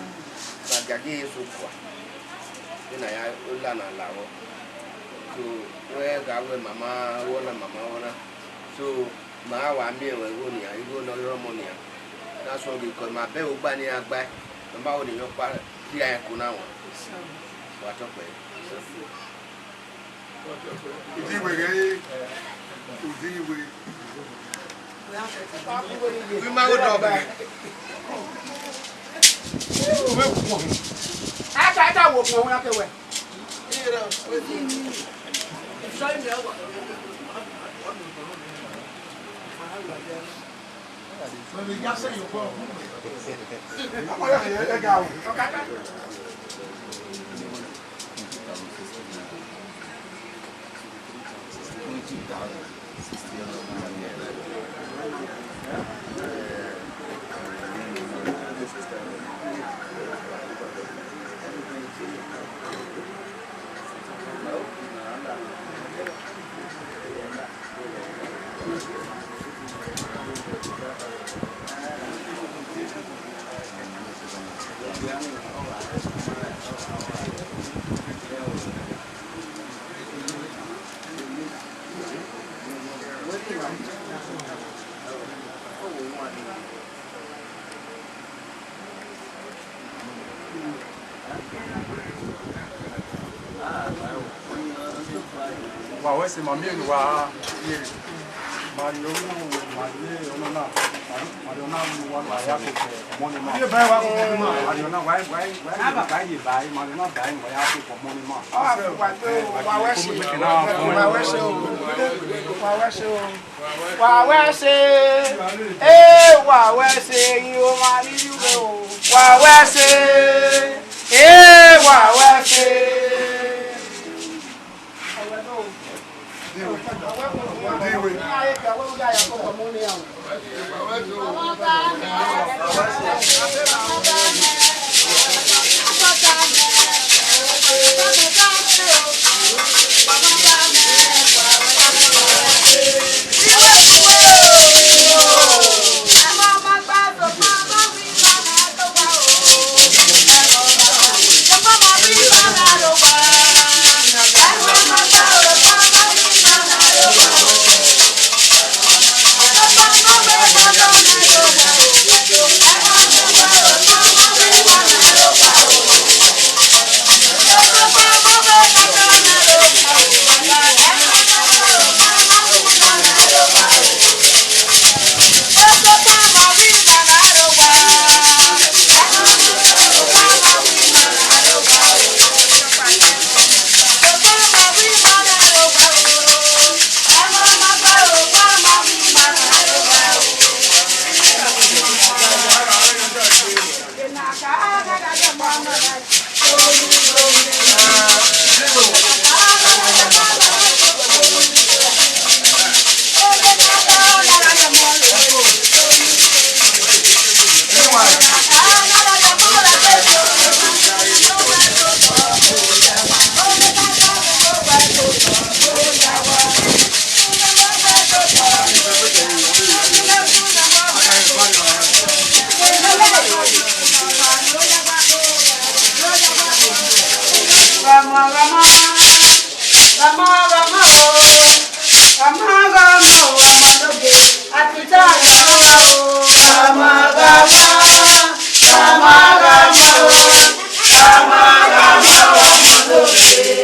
ma giagia ye so kua. Vbene a ya ola na la vbọ. So, wẹ gha wẹ mama wọ na, mama wọ na. So, ma wa miẹn ruẹ igho nian, igho ne ọ rre ọmọ nian. Na suẹn ghi kọ, ma bẹghe ogba ne iran gbae, ma ma ho ne emwi ọkpa rhie iran ẹko na wan. Wa tọkpẹ. Udiweghe, udiwe. Wi ma wo dọ gbe. Ata, ata wo kpọn wẹ ke wẹ. Wa wẹ ẹse, ma miẹn ne uwa ye. Ma rhie ọmọ, ma rhie ọmọ na, ma rhie ọmọ na mu uwa na ya koko ọmọ ni ma. Ma rhie ọmọ na, wa, wa, wa, wa ye ba, ma rhie ọmọ na ba, wa ya koko ọmọ ni ma. Wa wẹ ẹse, wa wẹ ẹse o, wa wẹ ẹse o. Wa wẹ ẹse, ee, wa wẹ ẹse, I ho ma ni yu o. Wa wẹ ẹse, ee, wa wẹ ẹse. Ghama, ghama, ghama, ghama o, ghama, ghama o, ghama noge, apita ya ghama o, ghama, ghama, ghama, ghama o, ghama, ghama, ghama noge.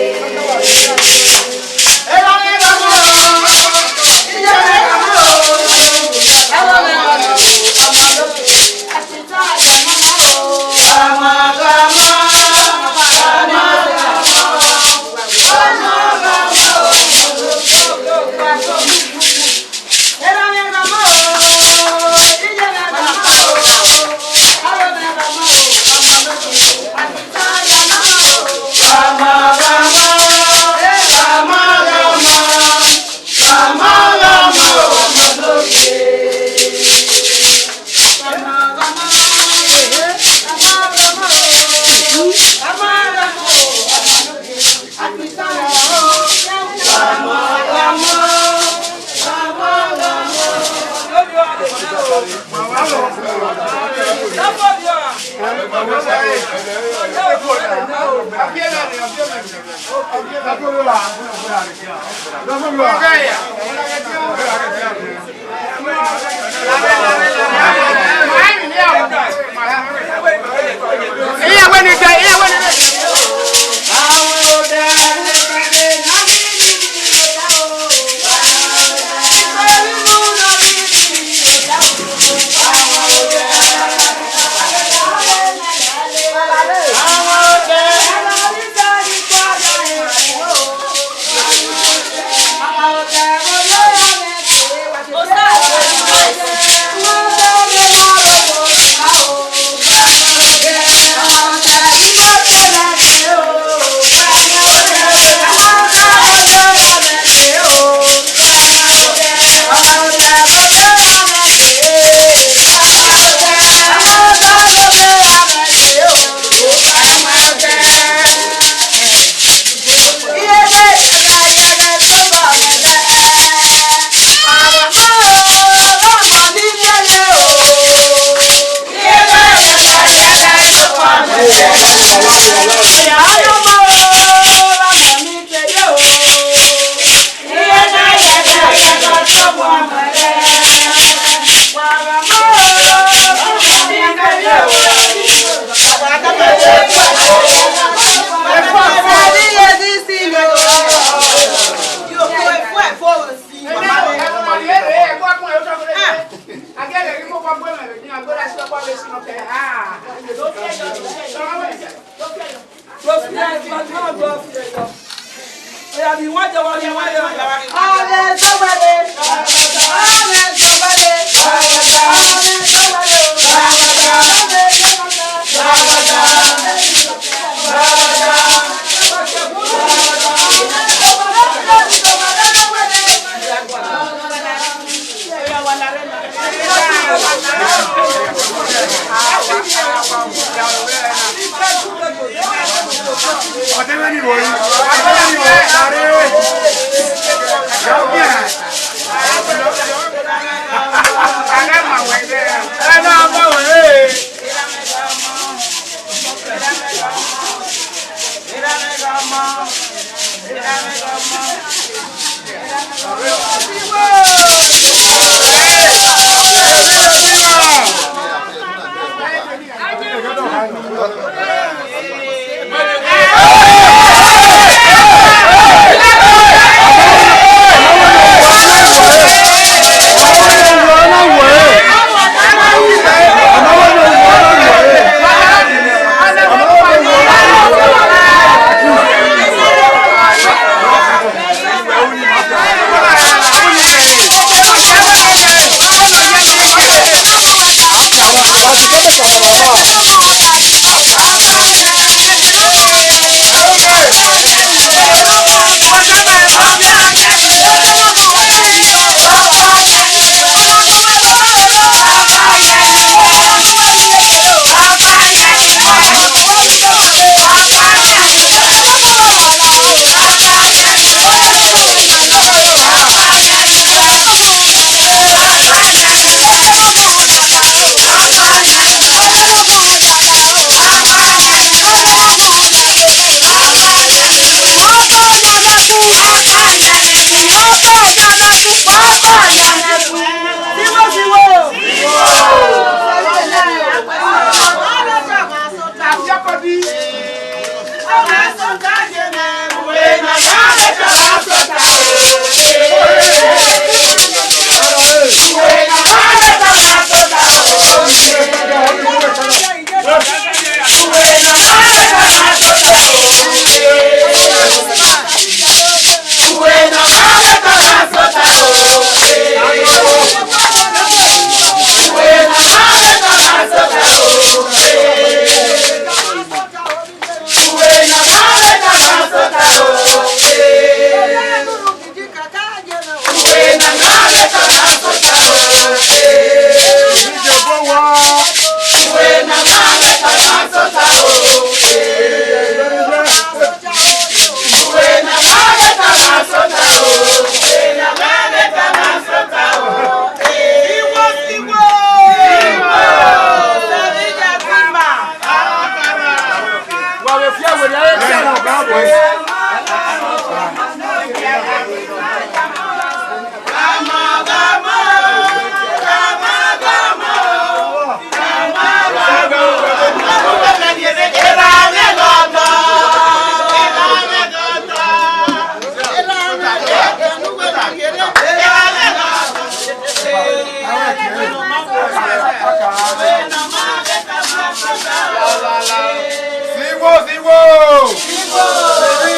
Siwo, siwo!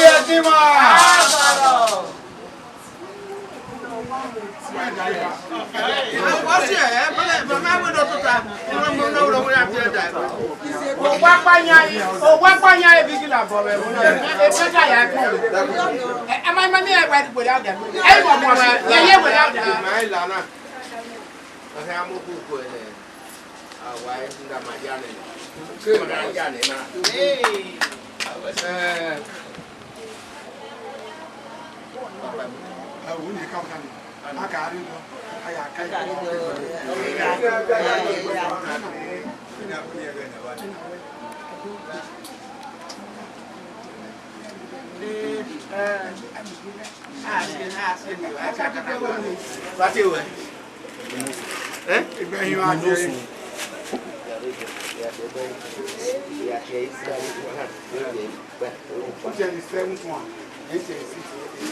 Siwo! Siwo! Owa kpanya, owa kpanya, ebi gila bọ vbe ẹvbo na. Epẹka ya kpọ. Ẹ, ẹ ma, ẹ ma miẹn wẹ wẹrẹ ọdẹ. Ẹ wọ mọ, ẹ yẹ wẹrẹ ọdẹ. Awa ẹkunda ma ya nẹ. Ma ya nẹ na. Ẹ, a ka rre dọ, a ya ka.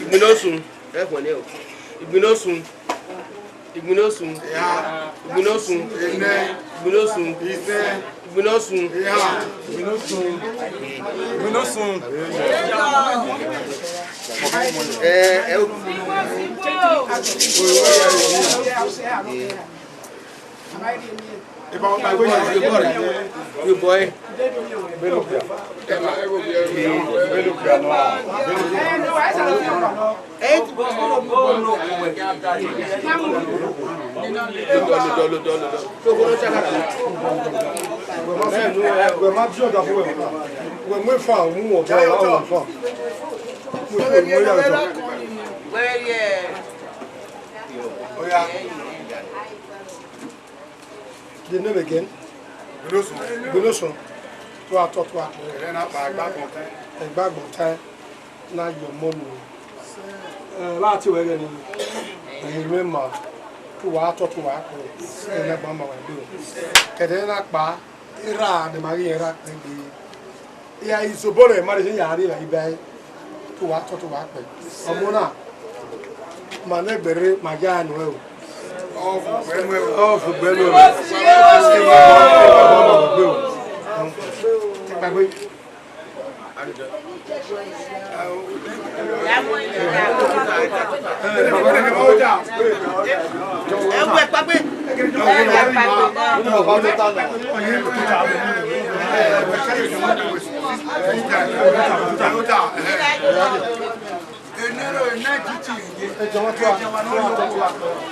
Igbinosun, ẹkhuẹn nẹ o. Igbinosun, Igbinosun, Igbinosun, Igbinosun, Igbinosun, Igbinosun. Ẹ, ẹ, Wẹ ma biẹ ọdafẹn wẹ, wẹ mu efa, mu wẹ ọdọ, wẹ mu efa. Mu efa, mu efa. Oya. The name again? Igbinosun. Igbinosun. Te uwa tọ, te uwa kpẹ. Ẹre na kpa Ẹgbagbọntaẹn. Ẹgbagbọntaẹn. Na ye ọmọ nuẹn. Ẹ, vbe a tie wẹ ẹghẹ nii, ẹ i mwẹ ima, te uwa tọ, te uwa kpẹ, ẹ na gba ma wa egbe o. Kẹdẹ na kpa, erha ne ma ghi rẹn erha kpẹ egbe. Hia isobọ ne ma rhe ya rri evbare iba ẹre, te uwa tọ, te uwa kpẹ. Ọmọ na, ma ne ẹgbẹe rre, ma ya nuẹn o. Ọ fugbe nuẹn o. Ọ fugbe nuẹn o. Kpagbe.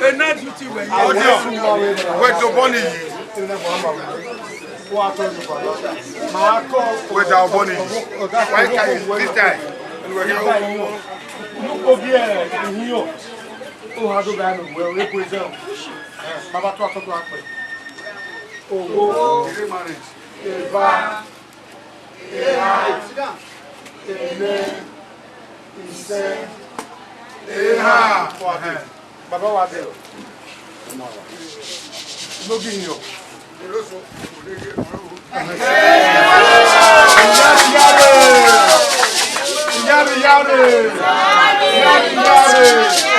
Ena duty wẹ ye. Ọdiọn, wẹ dobọ ni yi. Wẹ da obọ ni yi. Wa ka yi this time. Wẹ gha obọ. Unu kpo biẹ ihiọn. O ha do gha nọ wẹ, e bu ezẹ o. Baba tọ atọ tọ akpẹ. Owo. Eva. Eha, ẹnẹ, isẹ, eha. Baba wa dẹ. Inogi hin o. Iyare, iyare. Iyare, iyare. Iyare, iyare.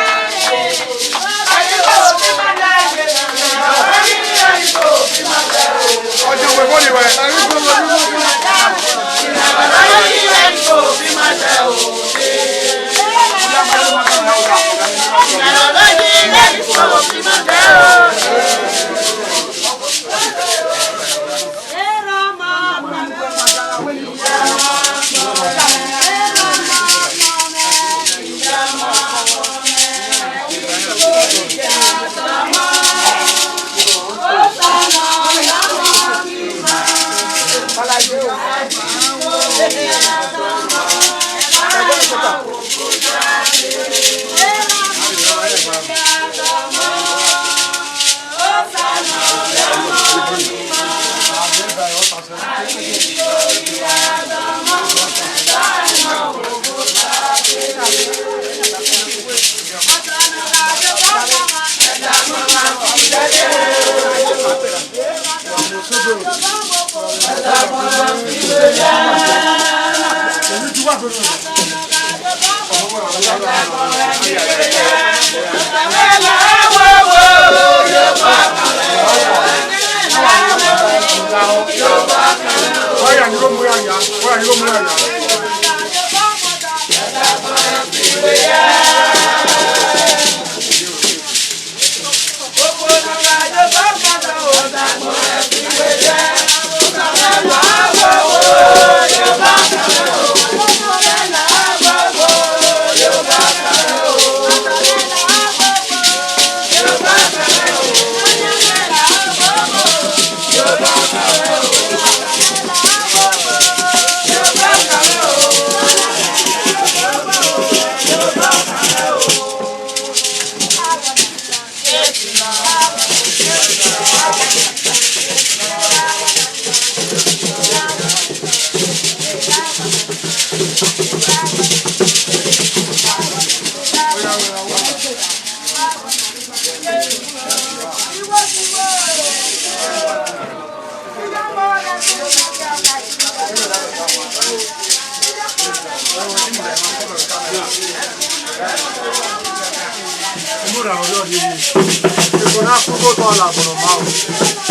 Eko na kugbe otọ la bọrọ ma o.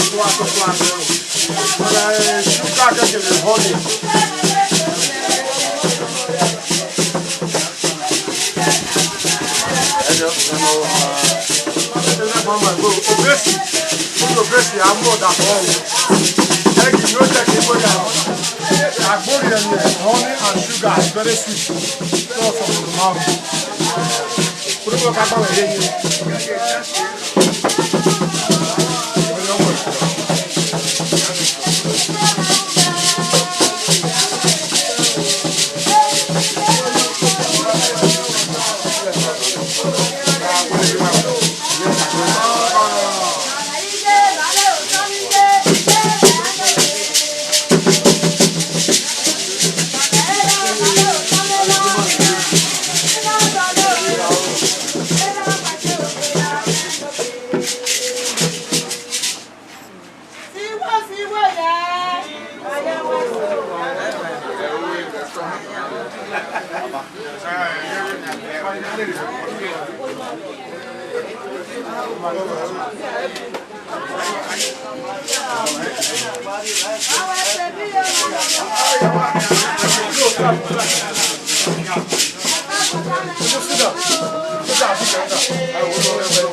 Otọ atọ kua bẹ o. Ọna, eh, sugar kẹkẹ vbe honey. Obesi, obesi, a mu ọdafẹn o. Ẹgi ni o jẹ ke ibo ya. Agbori ẹni, honey and sugar is very sweet. So, so, so, so, so, so, so, so, so, so, so, so, so,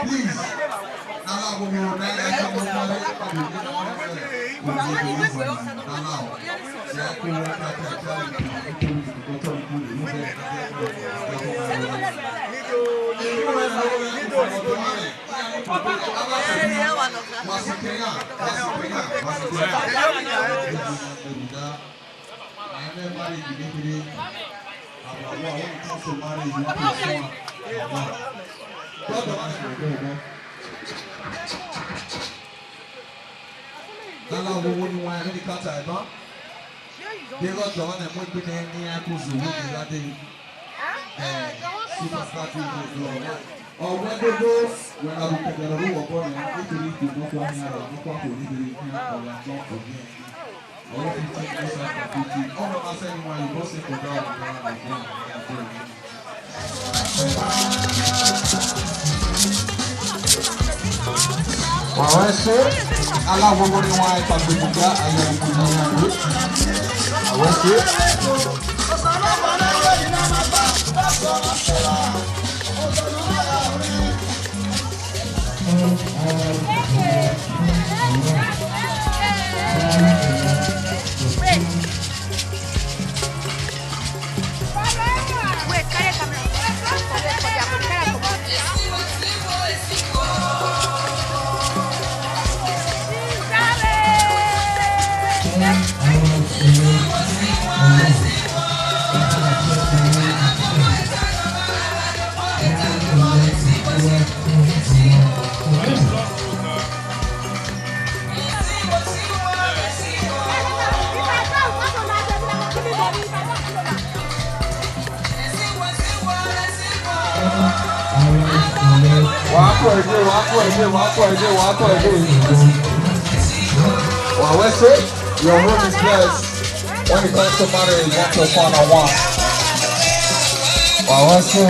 Please. Dala wo wo ni wa ni kata eba. Deghẹ ọ dọmwa ne mu egbe nẹ ne iran ku zẹ uwu ne gha dee. Eh, superstar D J Glow. Ọ wẹ gogo, wẹ na ru kẹdẹ ne ọ ru wẹ obọ nẹ, e kere ikpia nọkhua khian ra, nọkhua khuo ne kere khian, ọ gha nọ ovbi ẹre. All fifteen inside competition. All of us, anyone you go see for that, Wa wẹ ẹse, alavbovbo ni wan ẹkpa gbe buga, ayẹ ni kunu ya gbe. Wa wẹ ẹse. Wa kọ ẹdẹ, wa kọ ẹdẹ, wa kọ ẹdẹ, wa kọ ẹdẹ. Wa wẹ ẹse, your home is blessed. When it comes to marriage, one plus one are one. Wa wẹ ẹse.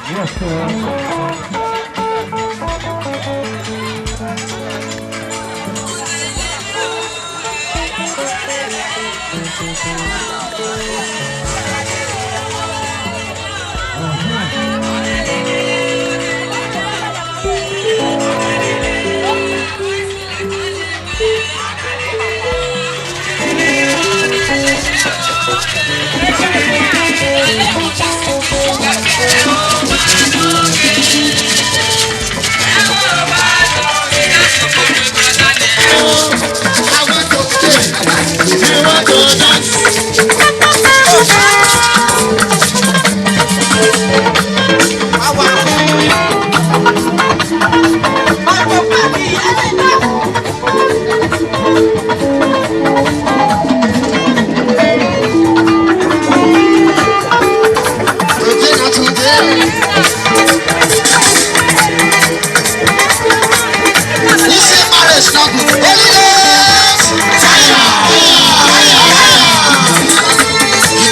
Yes, sir. Who say marriage no good? Holy Ghost! Fire! Fire! Fire!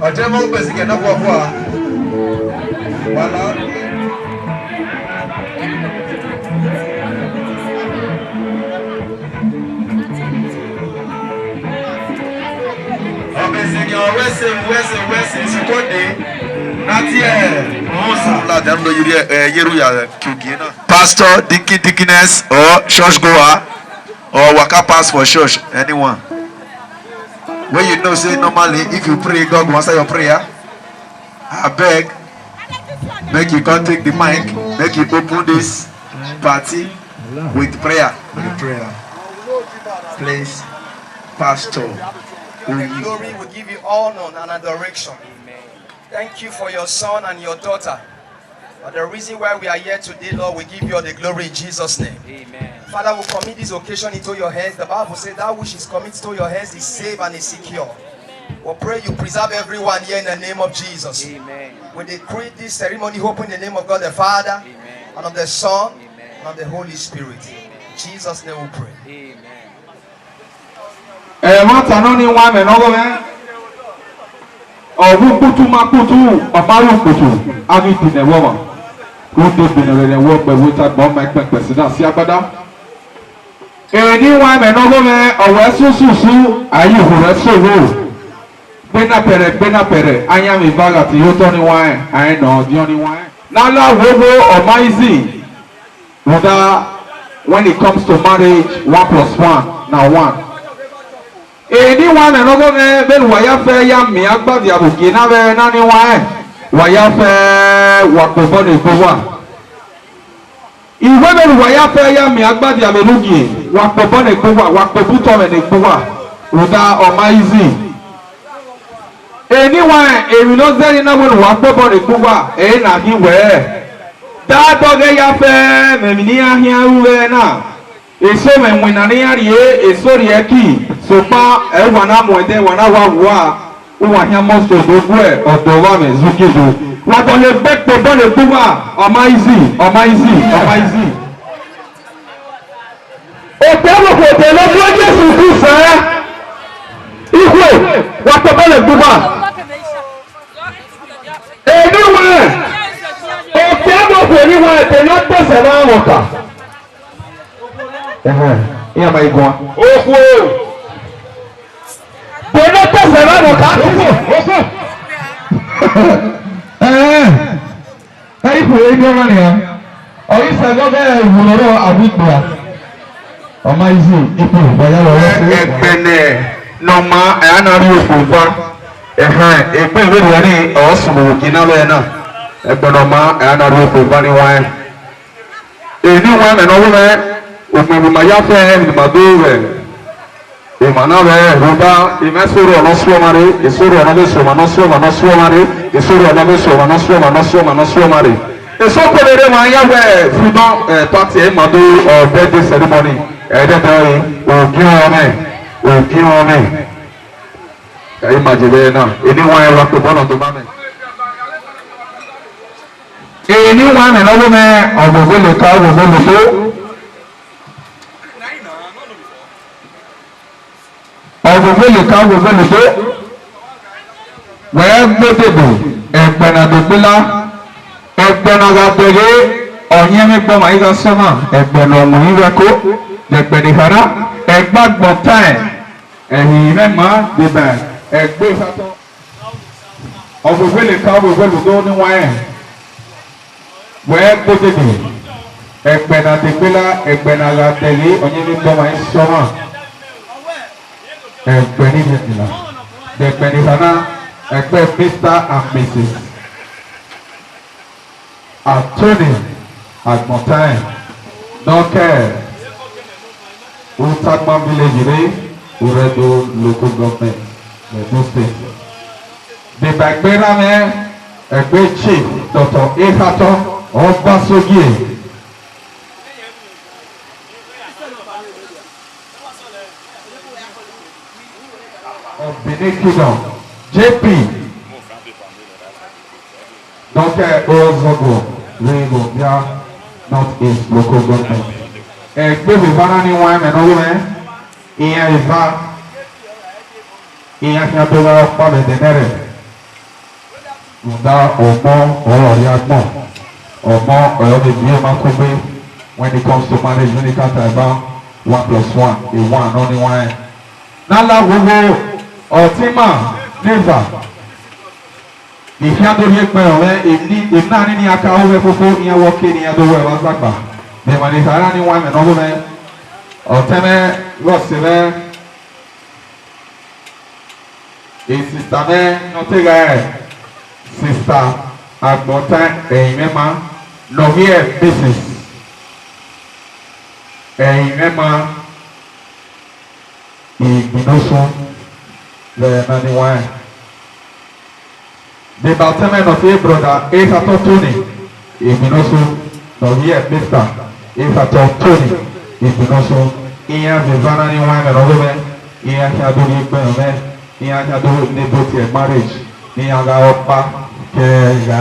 Ọjọmọ gbẹzigẹ na khuakhua. Wala. Ọmọ ẹzẹgiẹn ọre ẹse, ẹse, ẹse, ẹse, Sukode, na tie, Musa. La dan do yiri, eh, yeru ya, eh, kiugie na. Pastor, deacon, deaconess, or church goer, or waka pass for church, anyone. When you know say normally if you pray, God will answer your prayer. Abeg, make you come take the mic, make you open this party with prayer. With prayer. Please, Pastor. Glory, we give you honor and adoration. Thank you for your son and your daughter. But the reason why we are here today, Lord, we give you all the glory in Jesus' name. Amen. Father, we commit this occasion into your hands. The Bible says, "That which is committed to your hands is safe and is secure." We pray you preserve everyone here in the name of Jesus. Amen. We decree this ceremony open in the name of God the Father, Amen. And of the Son, Amen. And of the Holy Spirit. Amen. In Jesus' name we pray. Amen. Ẹmwata nọ ni wan mẹ ne ọghomwẹ, ọ wu kputu ma kputu, ọ ma ru kputu, a ghi dine ẹvbo ọmwa. Rhunmwuda ebene ọrẹrẹ wẹ ọkpẹ vbe otọ agbọn ma ẹkpẹn kpẹsẹ na si agbada. Eni wan mẹ ne ọghomwẹ, ọ wẹ sususu, a ye uhu rẹ sẹ oro. Gbe na pẹrẹ, gbe na pẹrẹ, ayanmwẹ eva gha tie otọ ni wan, a rẹn ne ọ diọn ni wan. Ne a la wo wo, ọ ma easy. Rhunmwuda, when it comes to marriage, one plus one na one. Eni wan mẹ ne ọghomwẹ, vbene uwa ya fẹ ya miẹn agbadiavbe ogie na vbe na ni wan rẹn, wa ya fẹ wa kpe obọ ne egbe uwa. Iwẹ vbene uwa ya fẹ ya miẹn agbadiavbe ne ugie, wa kpe obọ ne egbe uwa, wa kpe obọ utọ mwẹ ne egbe uwa, rhunmwuda ọ ma easy. Eni wan rẹn, emwi ne ọ zẹre na wẹ ne uwa kpe obọ ne egbe uwa, ẹre na khin wẹẹ, da dọghẹ ya fẹ mwẹ emwi ne iran khian ru vbe na. Eso mwẹ winna ne iran rrie, eso rhie ẹki, sokpan ẹ wa na mu ẹdẹ, wa na wa wua, uwa khian must do guẹ ọdọ ọvbamwẹ zugiedo. Wa dọlegbe kpe obọ ne egbe uwa, ọ ma easy, ọ ma easy, ọ ma easy. Okpia vbe okhuo te ne ọ gu Jesu Kristi ẹre, ikhuo, wa kpe obọ ne egbe uwa. Eni wẹẹ, okpia vbe okhuo ni wẹẹ te ne ọ tẹsẹ vbe amwọta. Ẹhẹn, iran ma i guan. Okhuo. Bẹnẹ ọ tẹsẹ vbe amwọta. Okhuo, okhuo. Ẹhẹn. Ẹ ikhuo eni ọmwa nian, ọ ghi sẹ ẹghẹ ọghe ẹvbo ne ọ rrọọ avbe ikpia. Ọ ma easy, ikpia, wa ya lọghọ. Ẹgbẹe ne ọ maa, ẹ a na rhie okhuo eva. Ẹhẹn, egbe vberriọ ni ọ sunu vbe ogie na vbe na. Ẹgbẹe ne ọ maa, ẹ a na rhie okhuo eva ni wan rẹn. Eni wan mẹ ne ọ wu mwẹ, ugbẹn ne ima ya fẹ, emwi ne ima do ruẹ. Emwa na vbe rhunmwuda, ima eso rhọ ne ọ suẹ ọmwa rre, eso rhọ ne ọ vbe suẹ ọmwa ne ọ suẹ ọmwa ne ọ suẹ ọmwa rre, eso rhọ ne ọ vbe suẹ ọmwa ne ọ suẹ ọmwa ne ọ suẹ ọmwa ne ọ suẹ ọmwa rre. Eso kevbe rre emwa ya wẹ freedom, eh, party, ima do, ọ, birthday ceremony, ẹdẹdẹ ọre, ogiẹn ọmẹ, ogiẹn ọmẹ. Ẹ i ma je vbe na, eni wan ẹn wa kpe obọ nọ tobọ amẹ. Eni wan mẹ ne ọ wu mwẹ, ọ vbe ovele ka, ọ vbe ovele do. Ọ vbe ovele ka, ọ vbe ovele do. Wẹ gbe odede, ẹgbẹe na do gbila, ẹgbẹe na gha dẹghe, ọ yẹn mwẹ egbe ọmwa i gha sẹ ọmwa, ẹgbẹe ne ọ winna i gha ko, ẹgbẹe ne ekhara, ẹgbẹe agbọn tae, ẹhi mwẹ ma deba ẹgbẹe khatọ. Ọ vbe ovele ka, ọ vbe ovele do ni wan rẹn. Wẹ gbe odede. Ẹgbẹ ne a degbe la, ẹgbẹ ne a gha dẹghe, ọyẹnmwẹ ikpọmwa i sẹ ọmwa. Ẹgbẹ ni rhiẹnrhiẹn la, ẹgbẹ ni rha na, ẹgbẹ Mister and Missus Anthony Agbọntaẹn, ne ọ ke Utagban Village rre, Urẹdo Local Government, Edo State. Deba egbe erha mwẹ, egbe Chief Doctor Ekhatọ Ọbasogie. Of Benin Kingdom, J P. Dọkẹ Ozọgo vbe Igbobia North East Local Government. Egbe vbe eva na ni wan ẹmwẹ ne ọ ru mwẹ, iran eva, iran khian do gha ọkpa vbe ẹdẹ nẹrhẹ. Rhunmwuda ọmọ ọre ọ rhie agbọn, ọmọ ọre ọ vbe viọ emwa kugbe. When it comes to marriage, vbene I ka ta ẹban, one plus one, a one nọ ni wan ẹn. Ne a la vbe ugho, ọtẹn ima ne eva, I khian do rhie egbe rẹn mwẹ, emwi na ni iran ka ru vbe fofo, iran wẹ ọke ne iran do wẹ vbe azagba. Mẹ emwa ne I kha ra ni wan ẹmwẹ ne ọ ru mwẹ, ọtẹn mwẹ, vbe ọse mwẹ, e sista mwẹ ne ọ te gha re sista Agbọntaẹn Ẹrinmwẹma, ne ọ ghi re Missus Ẹrinmwẹma Igbinosun vbe ẹmwẹ ne I wan ẹn. Deba ọtẹn mwẹ ne ọ tie brother Ekhatọ Tony Igbinosun, ne ọ ghi re Mister Ekhatọ Tony Igbinosun, iran vbe eva na ni wan ẹmwẹ ne ọ ru mwẹ, iran khian do rhie egbe rẹn mwẹ, iran khian do ne ebo tie marriage, ne iran gha re ọkpa ke gha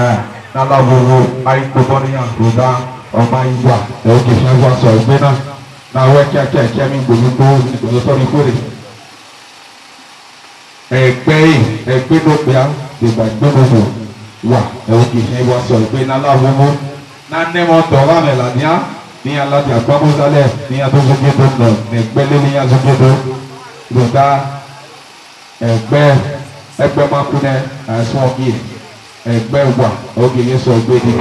ne a la vbe ugho, a i kpe obọ ne iran rhunmwuda ọ ma i wa, ẹ, ogie khian wa sẹ egbe na, ne a wẹ kiakia, ẹmwẹ igbo ne ugbo, igbo ne otọ rhie ikhuo rre. Egbe ẹre, egbe ne okpia, deba egbe ne okhuo, wa, ẹ, ogie khian wa sẹ egbe ne a la vbe ugho, ne a na ẹmwẹ ọdọ ọghe mwẹ ladian, ne iran ladian gbe ọmọ zalẹ, ne iran do zogiedo nọ, ne egbe lele iran zogiedo, rhunmwuda egbe, egbe ma ku nẹ, a suẹn ọghe, egbe wa, ogie ye sẹ egbe ni.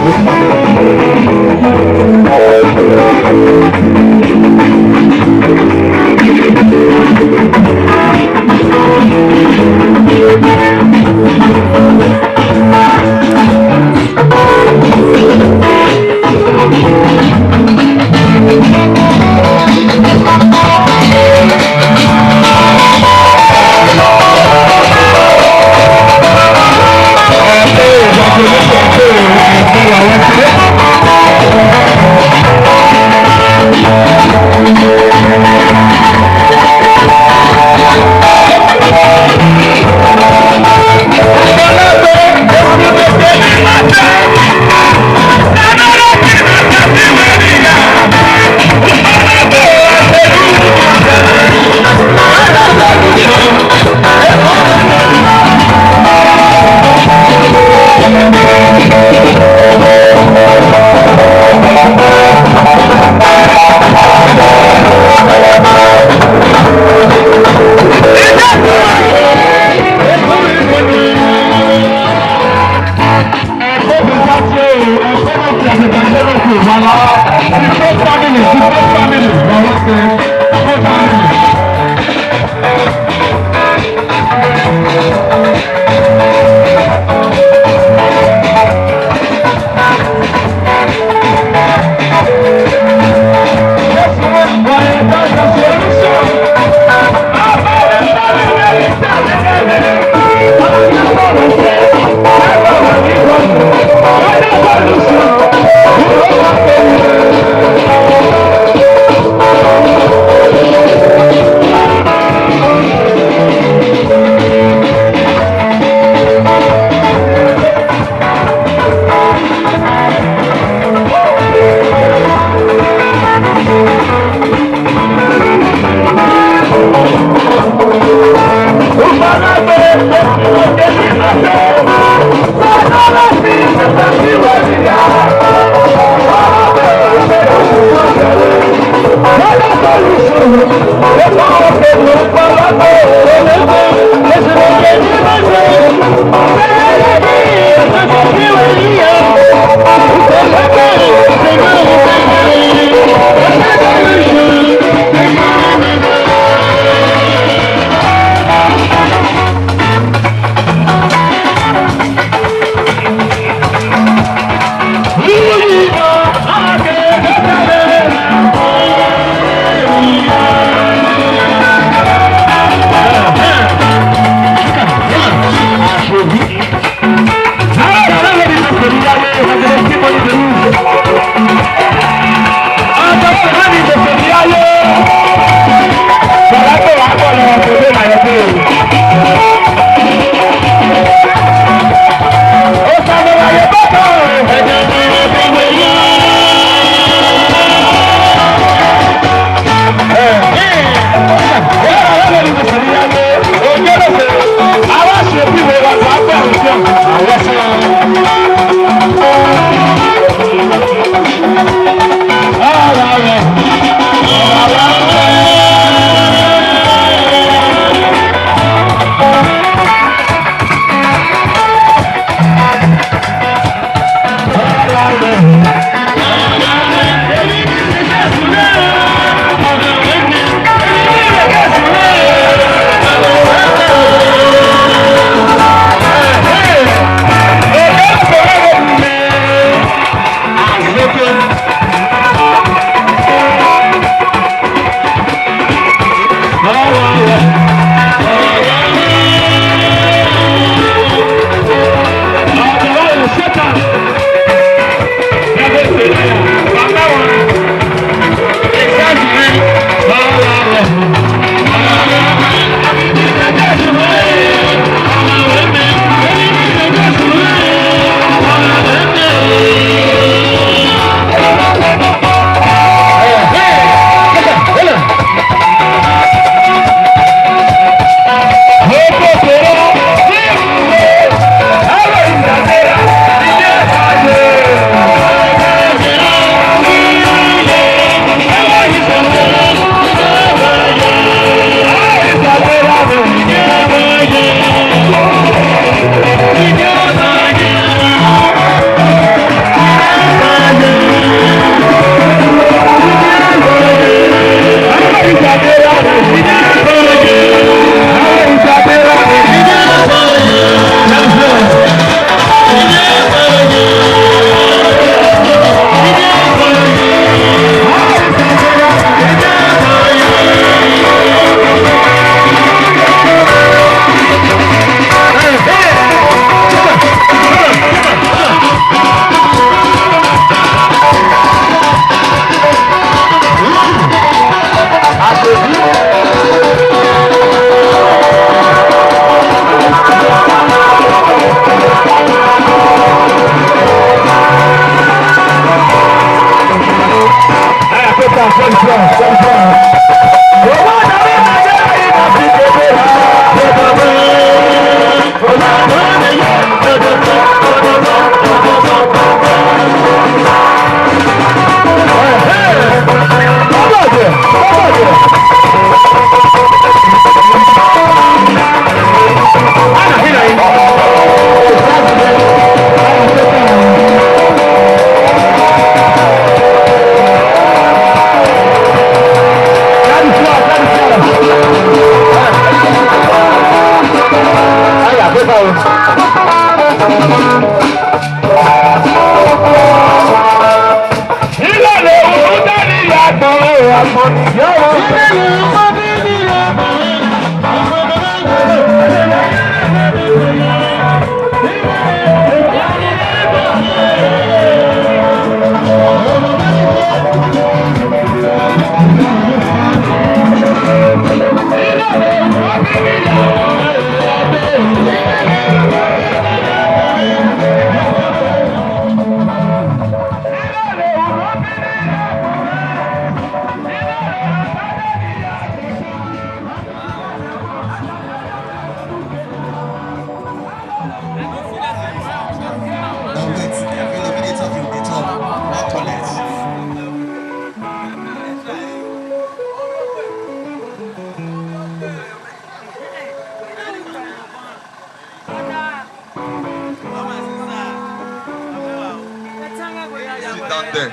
Sit down there.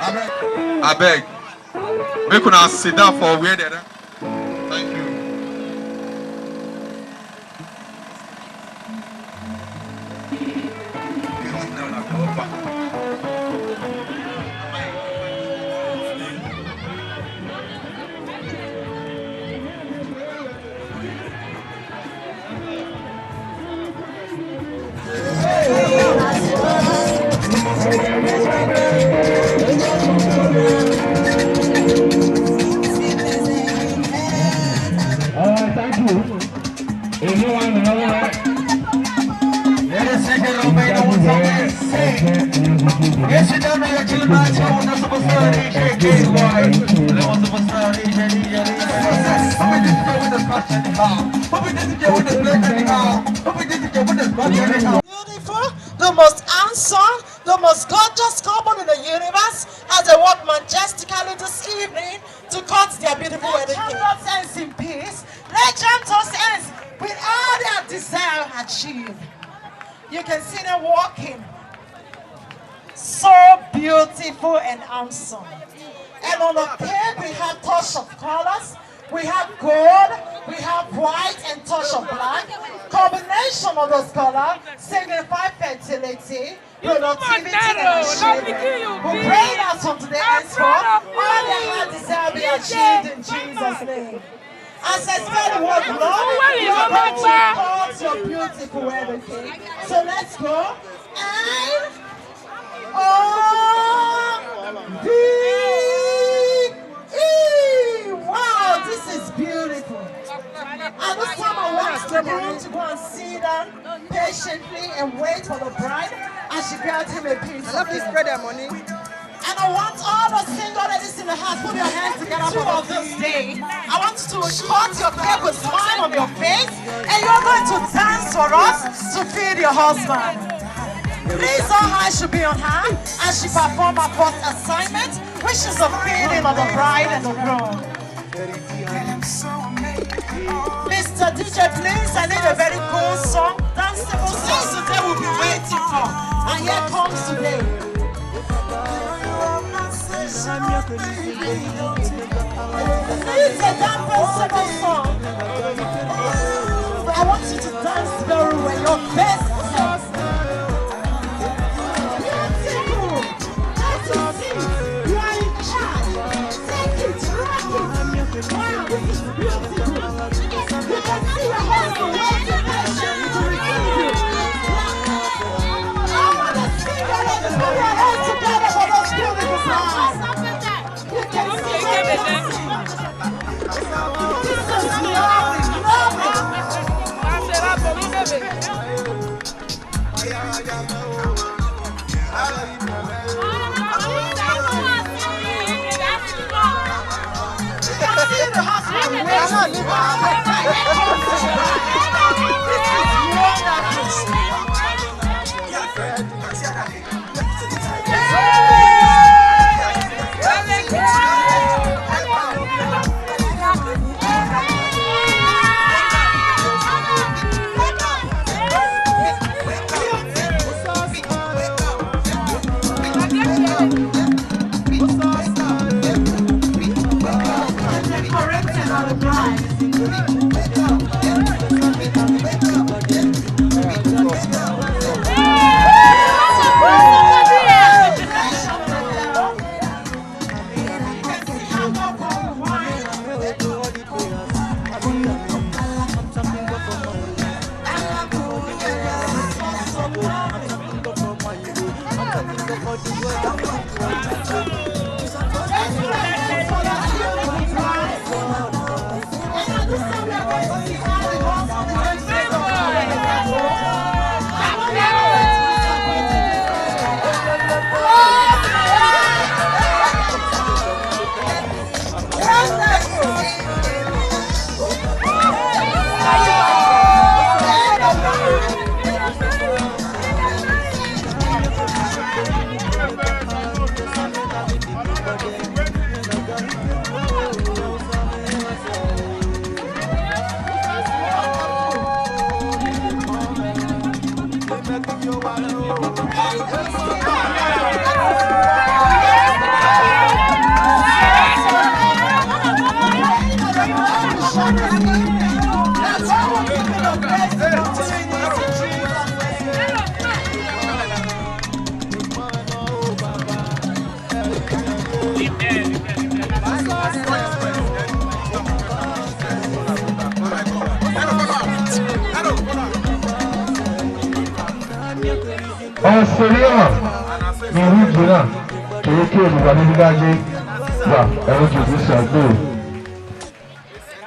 Abeg. Make una sit down for where they are. Thank you. All right, thank you. Anyone know? Ladies and gentlemen, I want to say, yes, you don't know your children, I want to say, K Y. I want to say, D J, D J, D J. Beautiful, the most handsome, the most gorgeous couple in the universe has a walk majestically this evening to cut their beautiful wedding cake. Let Champions ends in peace. Let Champions ends with all their desire achieved. You can see them walking. So beautiful and handsome. And on the cake, we have touch of colors. We have gold, we have white, and touch of black. Combination of those colors signify fertility, productivity, and achievement. We pray that from today henceforth, all their heart desire be achieved in Jesus' name. As I spell the word love, you're going to cut your beautiful wedding cake. So let's go. And O V E. Wow, this is beautiful. At this time, I want the groom to go and sit down patiently and wait for the bride as she grabs him a piece of cake. And I want all the single ladies in the house, put your hands together for this day. I want you to cut your cake with smile on your face, and you're going to dance for us to feed your husband. Please, all eyes should be on her as she perform her first assignment, which is the feeding of the bride and the groom. Mister D J, please, I need a very cool song, danceable song. That's the day we'll be waiting for. And here comes today. It's a danceable song. I want you to dance very well, your best self. Beautiful. That is it. You are in charge. Take it, rock it. Wow, this is beautiful. You can see your husband waiting patiently to receive you. All the single ladies, put your hands together for those beautiful brides. You can see your husband. This is lovely, lovely. Ọsẹrriọ ne ọ rre iye na, kevbe kevbe ne uwa rhirhi gha ye, wa ẹre Jesu gbe.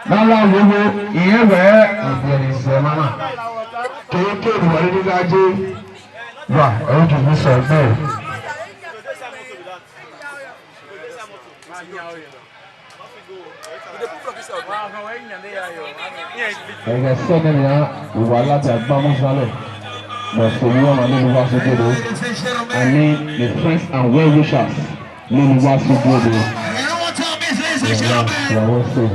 Ne a la wẹ wẹ, irẹn wẹ ẹdẹ ne zẹ emwa na, kevbe kevbe ne uwa rhirhi gha ye, wa ẹre Jesu gbe. Ẹghẹ sẹ nene iran, uwa ladian gbe amuoza lẹ, ne ọ sẹ emwi ọmwa ne uwa sẹ gele, and the friends and well wishers ne uwa sẹ gele. Wa wẹ sẹ.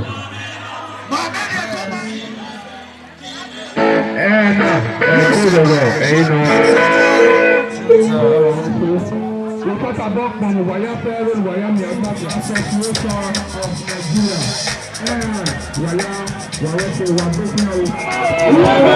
Ẹna, ẹkẹ rẹrẹ ẹre nọ. Ukata bọ kpọnmwẹ uwa ya fẹ ẹre uwa ya miẹn Ọgbatua Association of Nigeria. Ẹna, uwa ya, uwa wẹ sẹ, uwa gbe fian o.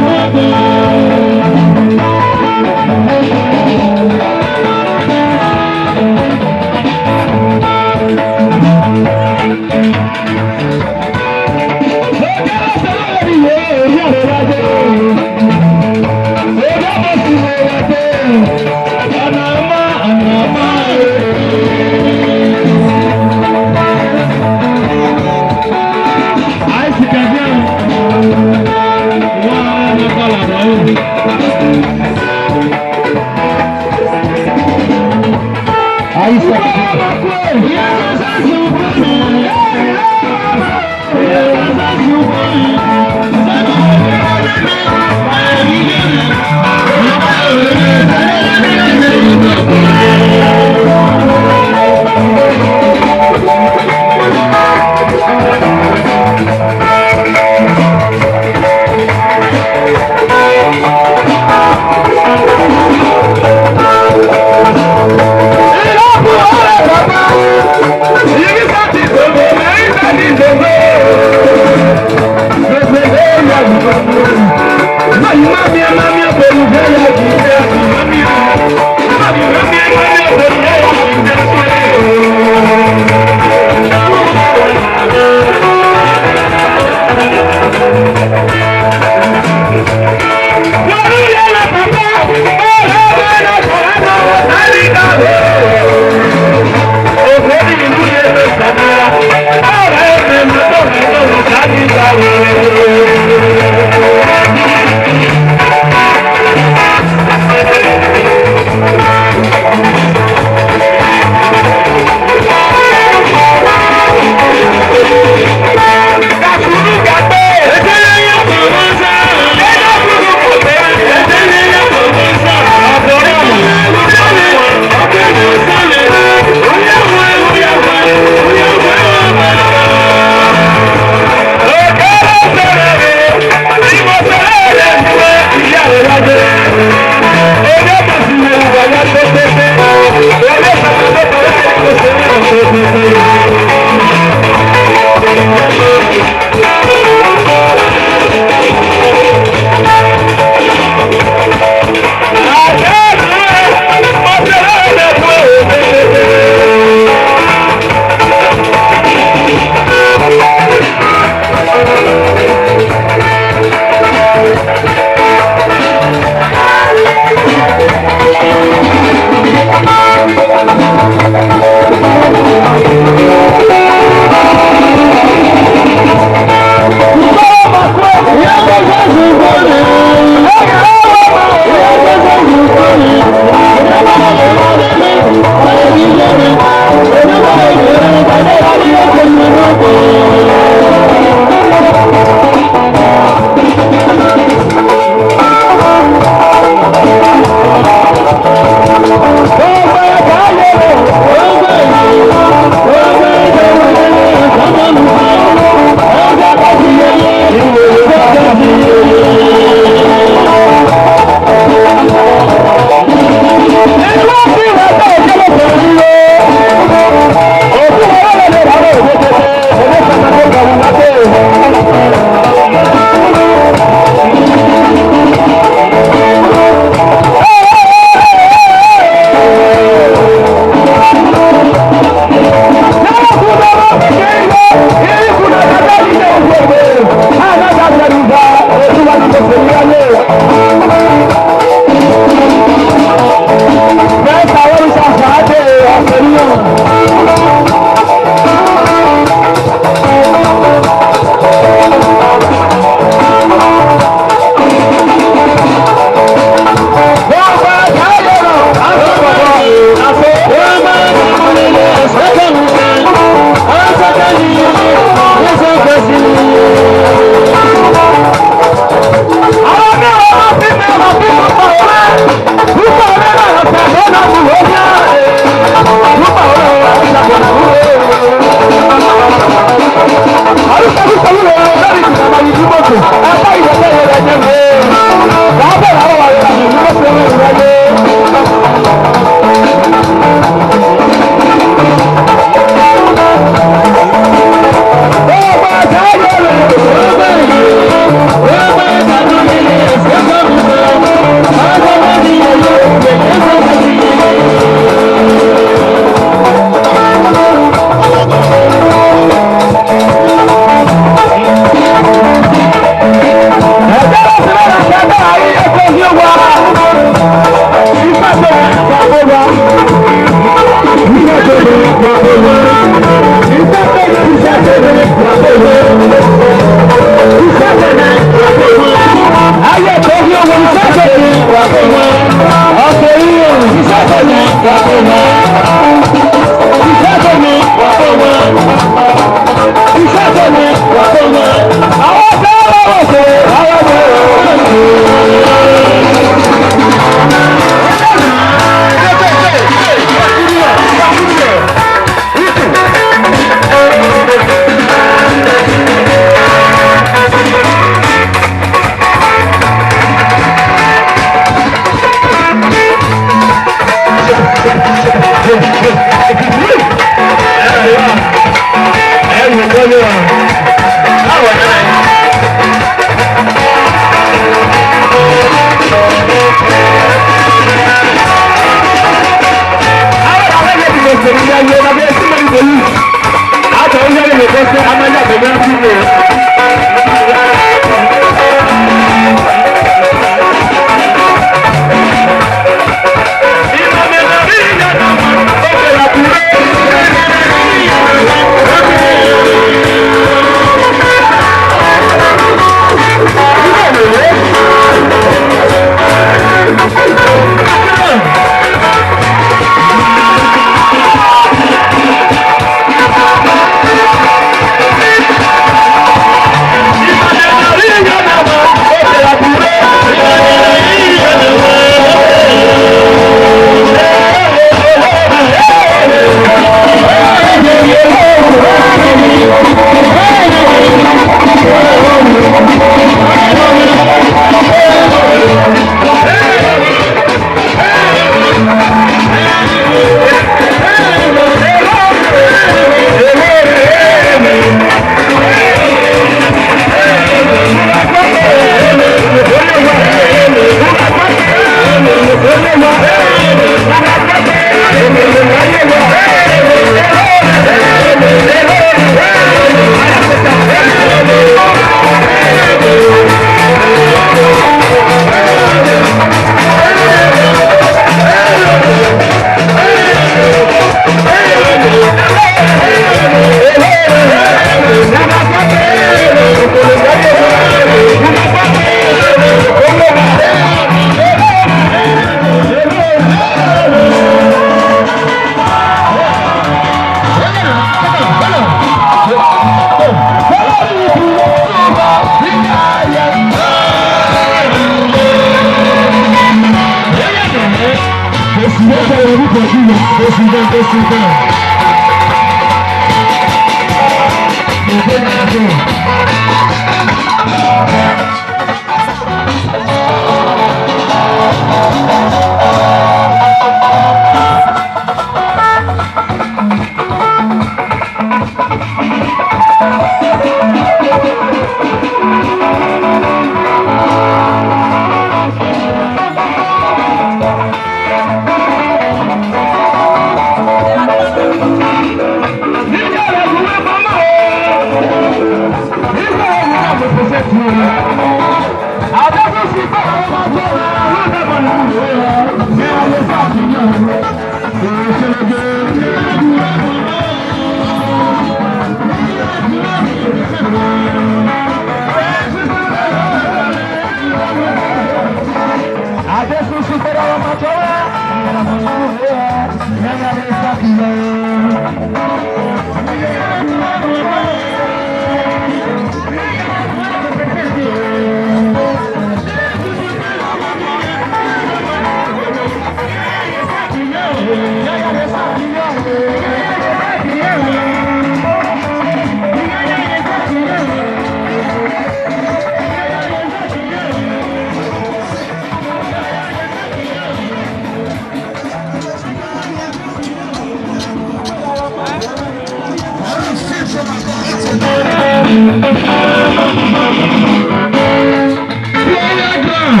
Prayer ground,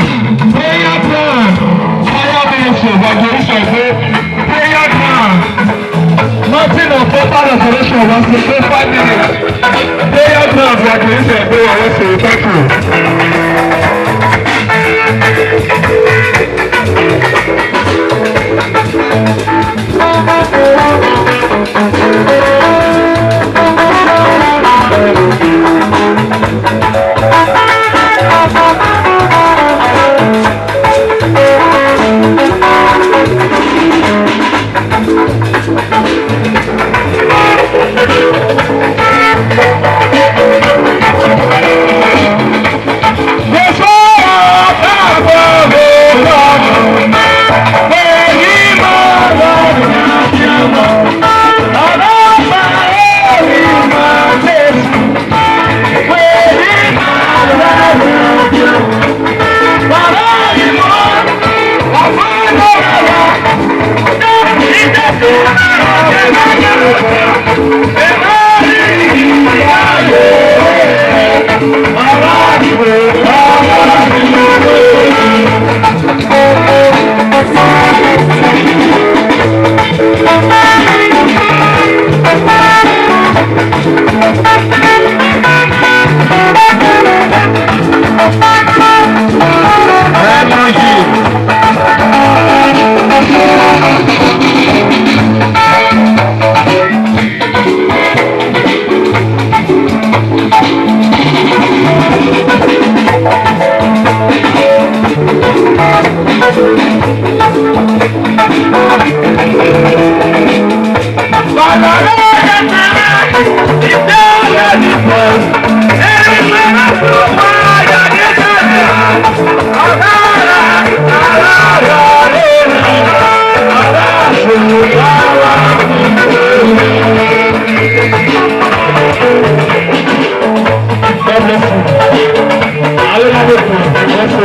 prayer ground, fire ministry, evangelist, I say, prayer ground. Nothing of total restoration, was to say five minutes. Prayer ground, evangelist, I say, thank you. God bless you. Hallelujah. Bless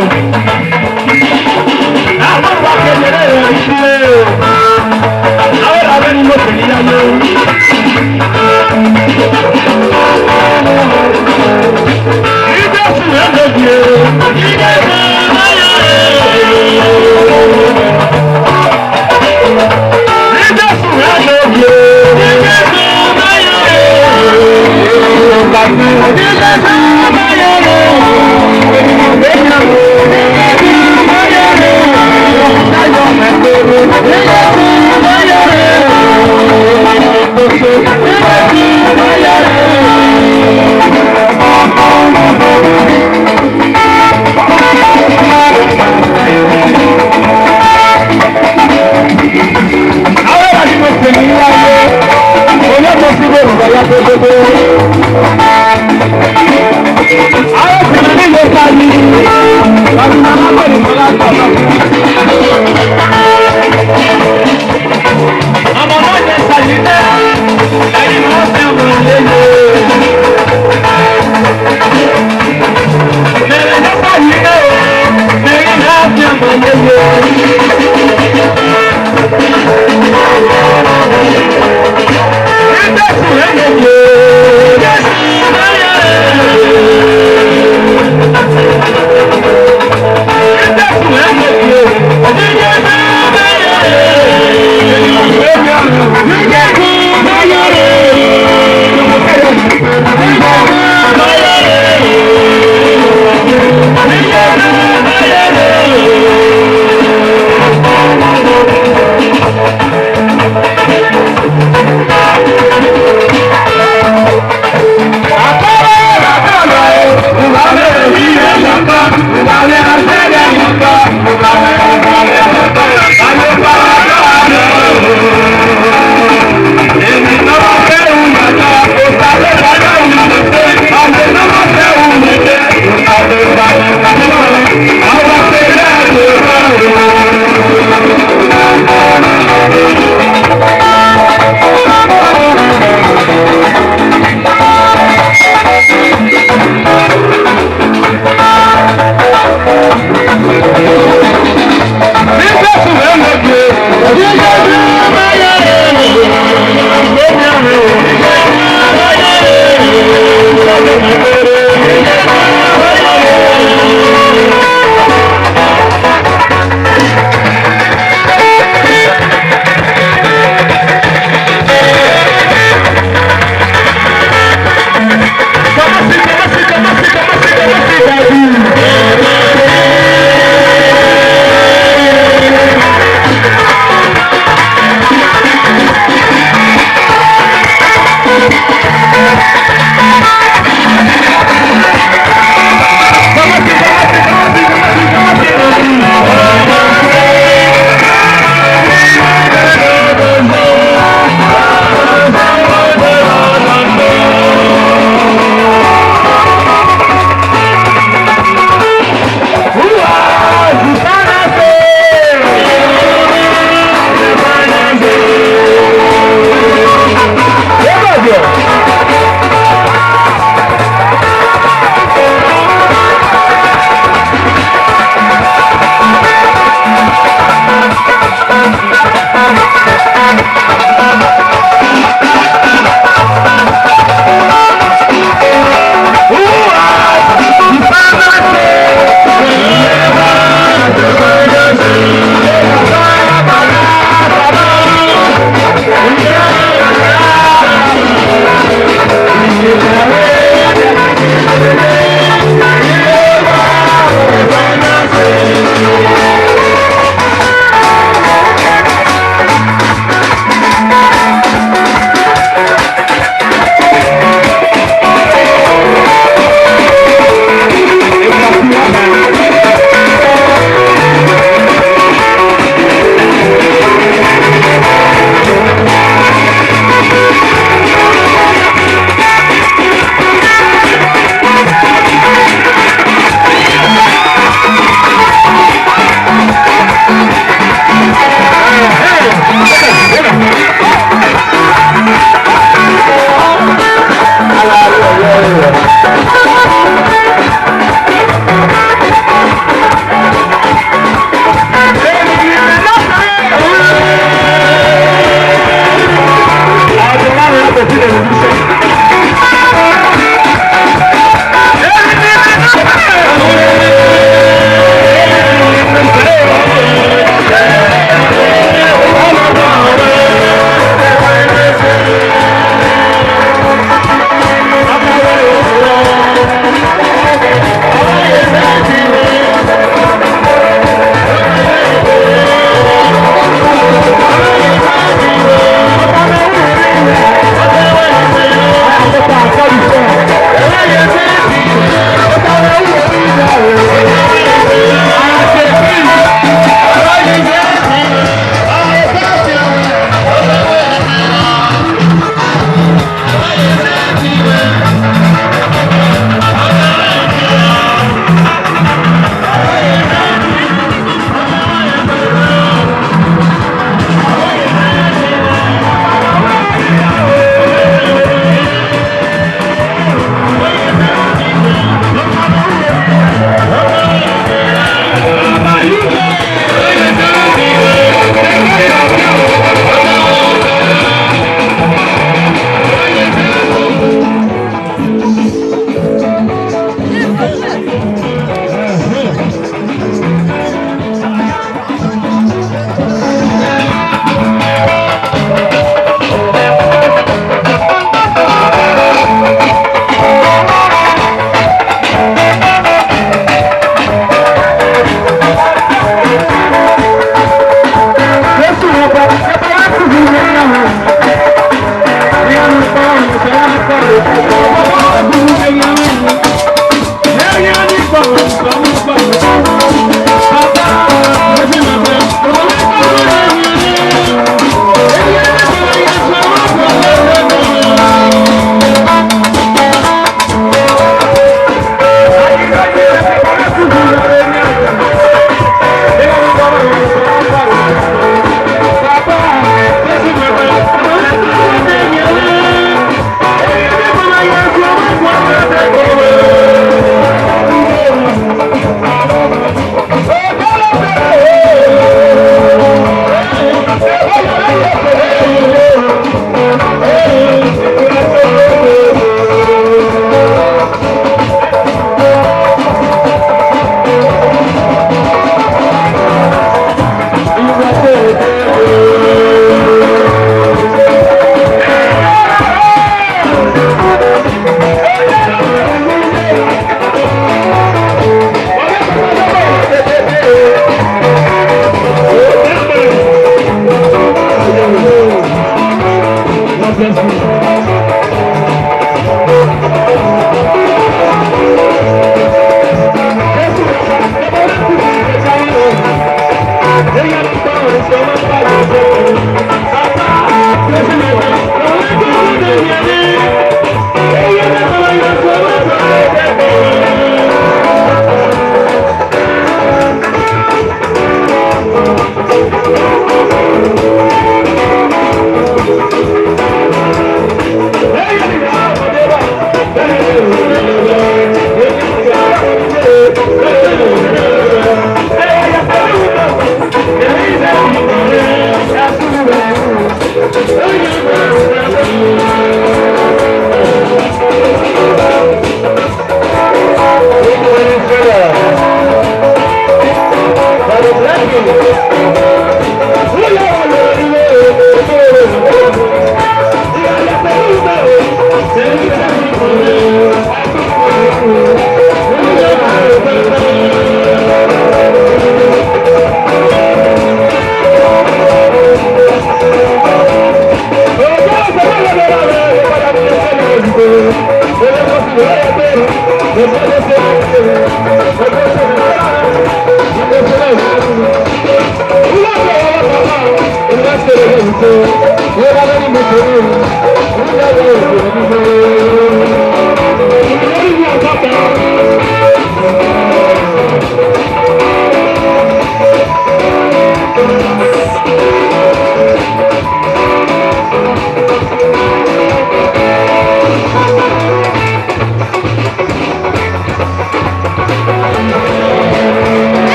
you.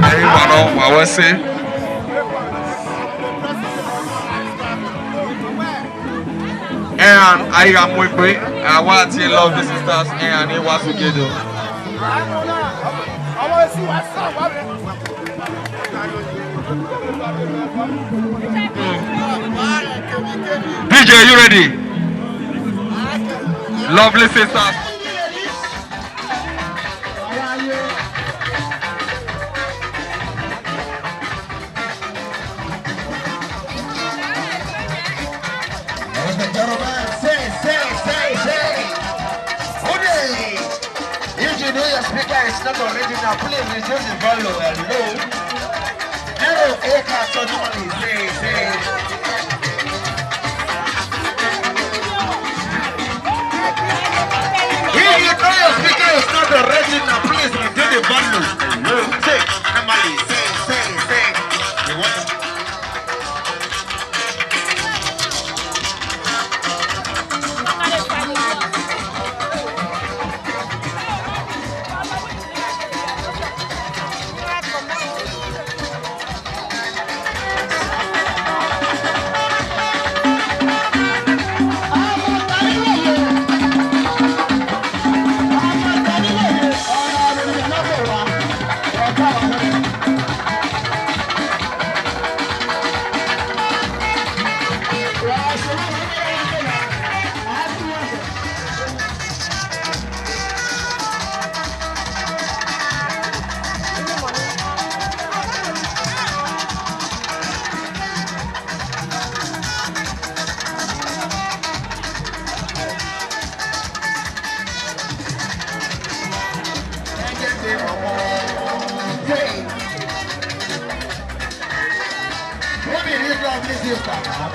Ẹrinmwi nọ wa wẹ ẹse. Iran a i gha mu egbe, a wa tie Lovely Sisters, iran ni wa su gedo. D J, you ready? Lovely Sisters. Ladies and gentlemen, say, say, say, say. Good day. If you know your speaker is not original, please reduce the volume. Hello. Hello, Eka, so normally, say, say. If you know your speaker is not original, please reduce the volume. Hello. Say, normally, say, say, say. You want Who be this lovely sister now?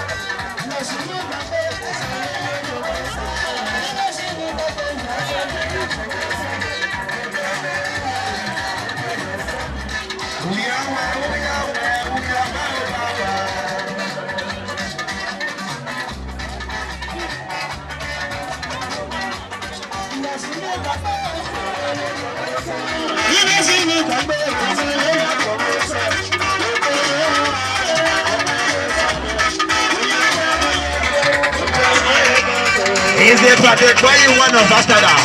Is the Patrick Boye one of Amsterdam?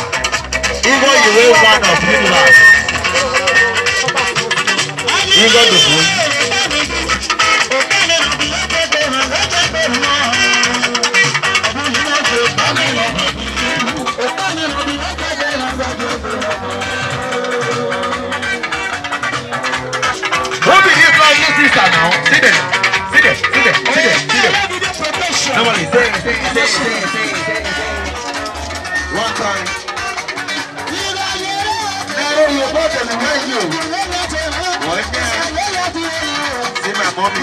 Even you will one of Midland. Even the Who be this lovely sister now? See them, see them, see them, see them, see them. Nobody say, say, say, say, say, say, say. One time. Ẹ̀rọ Yorùbá tẹ̀lé wá yìí o. Wọ́n jẹ́. See my mommy.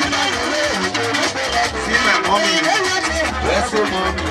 See my mommy. Where's your mommy?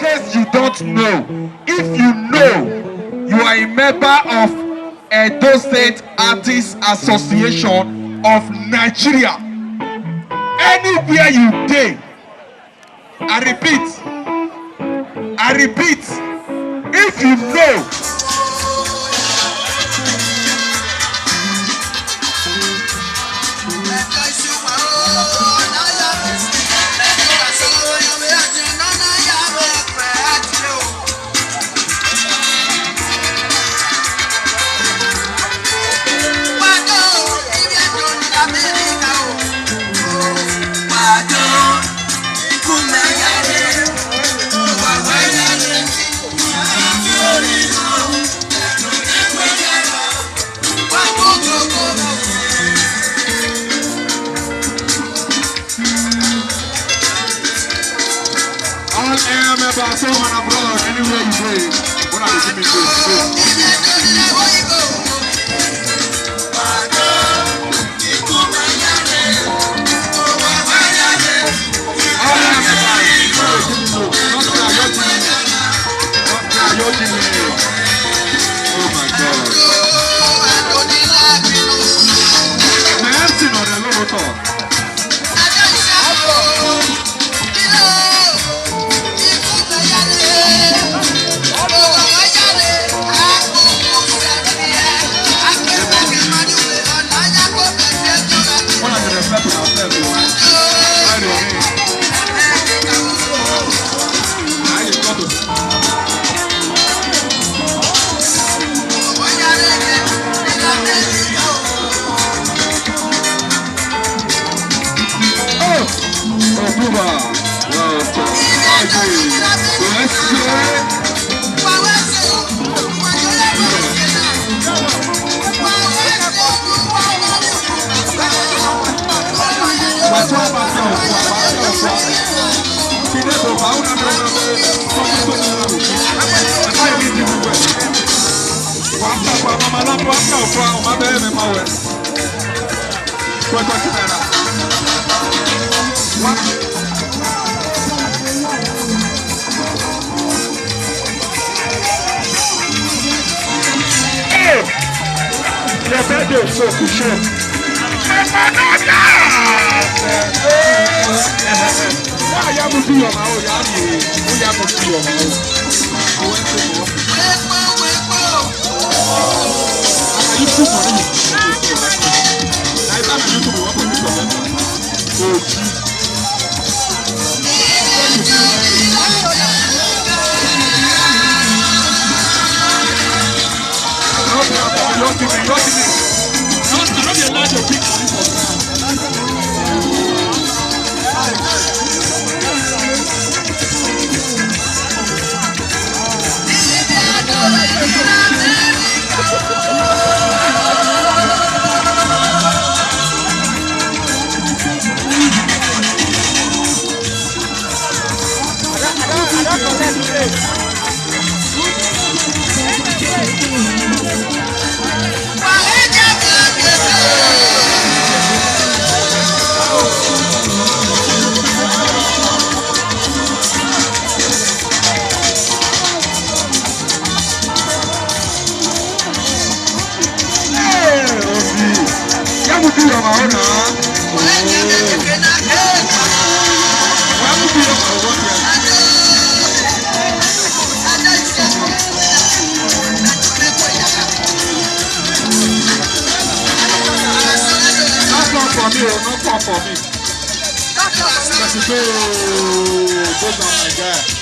case you don't know, if you know, you are a member of Edo State Artists Association of Nigeria. Anywhere you dey, I repeat, I repeat, if you know, all area members, home and abroad, anywhere you dey, una dey see me so, so. All area members, una dey see me so. Doctor Ayodele. Doctor Ayodele. Oh my God. Mẹ ẹ sìn ọ̀rẹ́ lóòótọ́. Not come for me, oh, not come for me. Let's go, those are my guys.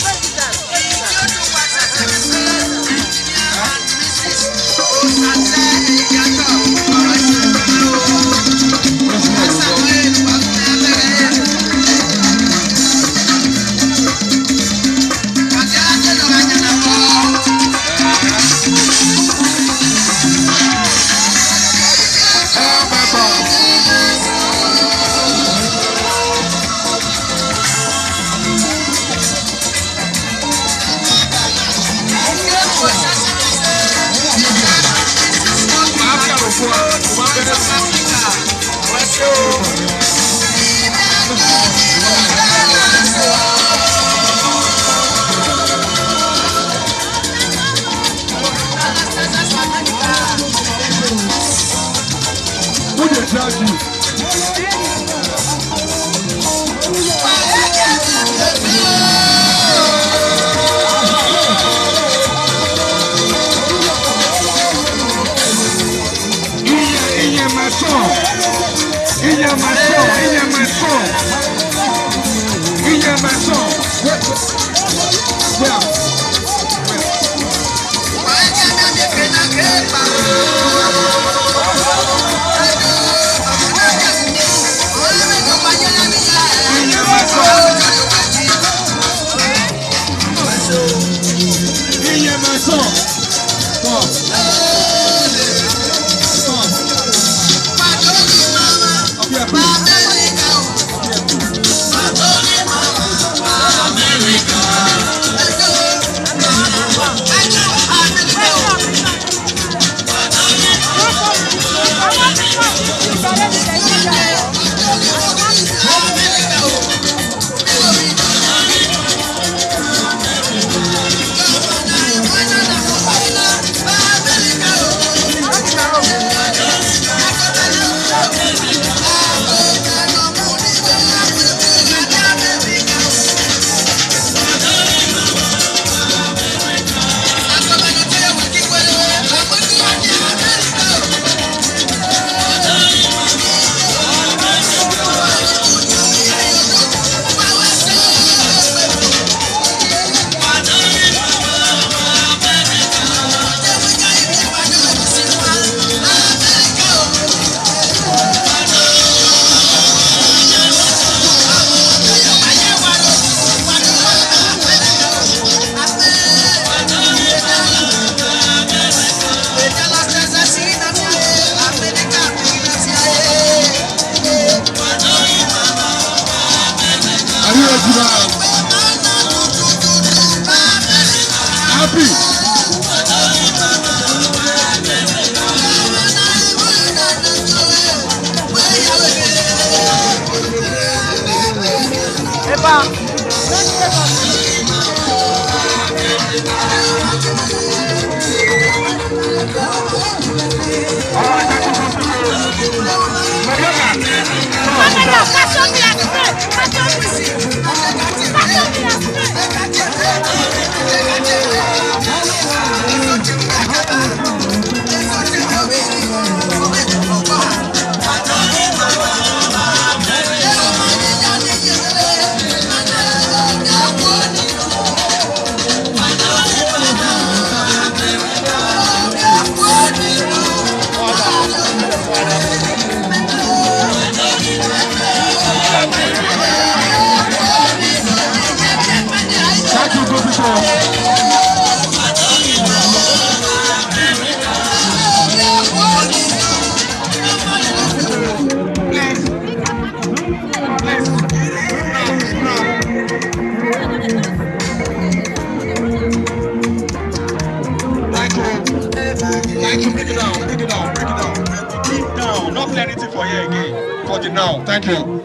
Happy. Thank you. Thank you. Bring it down. Bring it down. Bring it down. Keep down. Not play anything for here again. For the now. Thank you.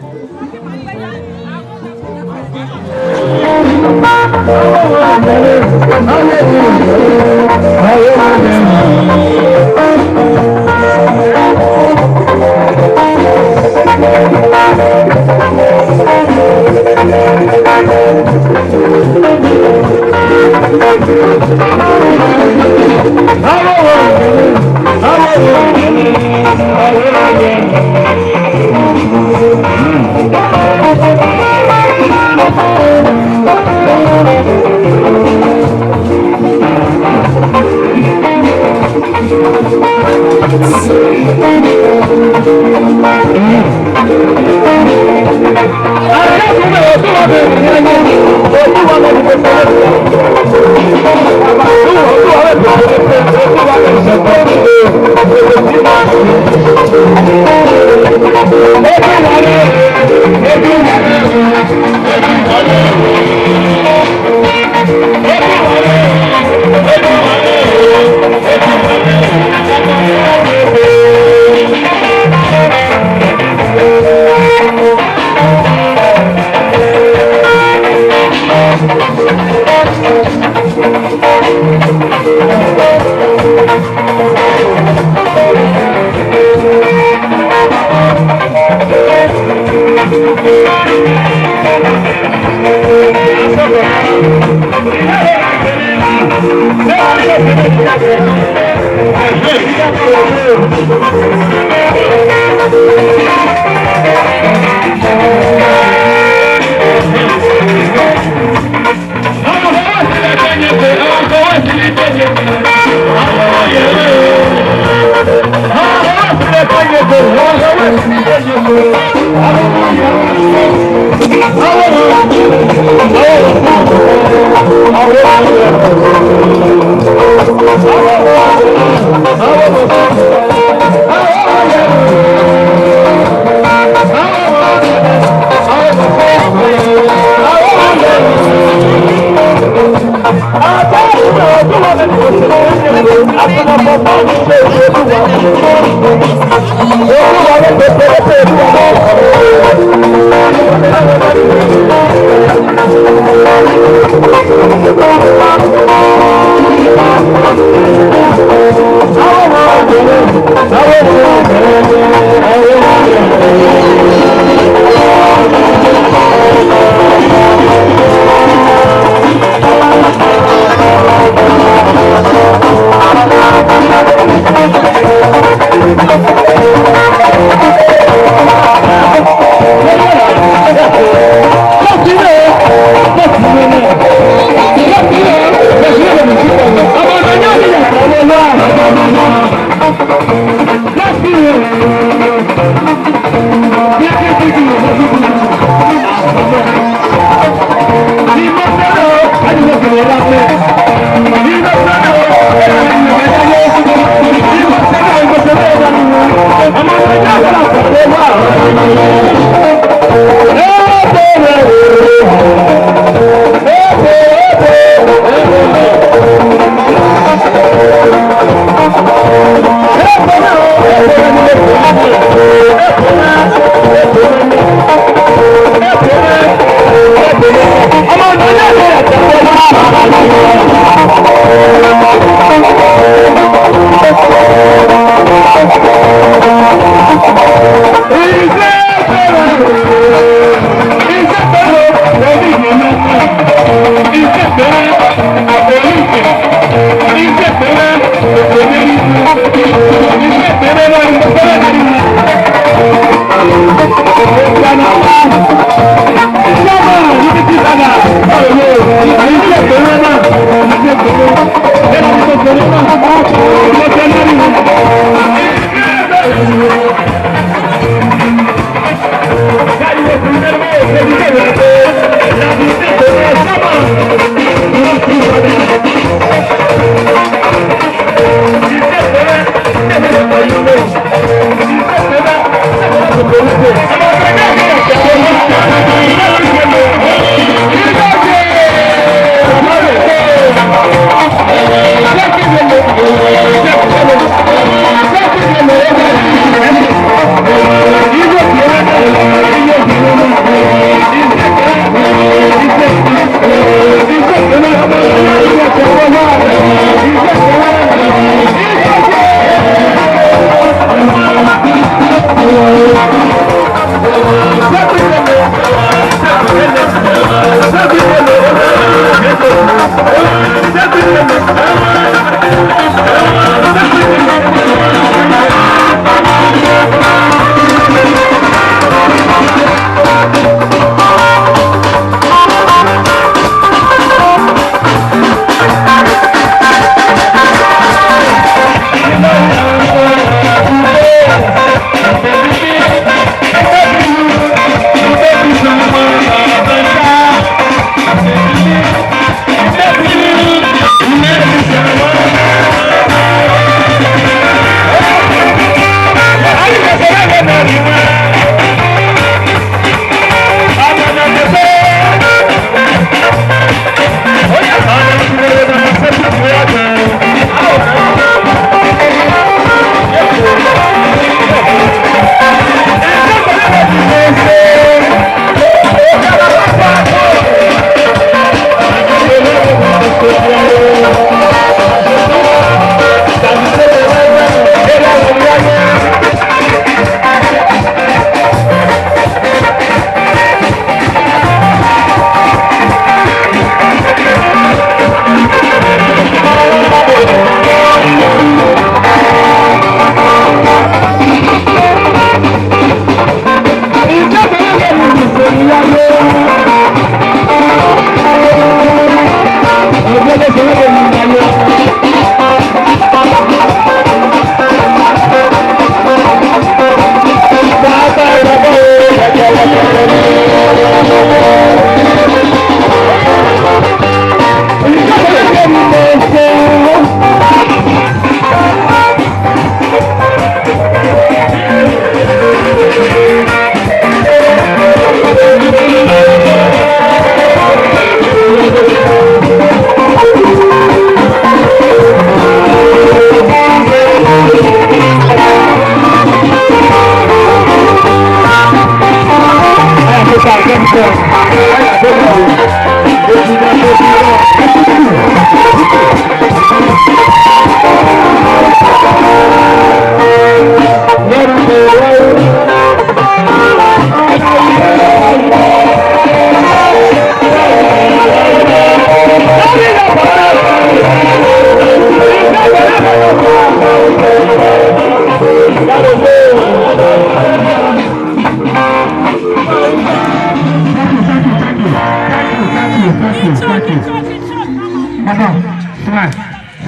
Madam, smile.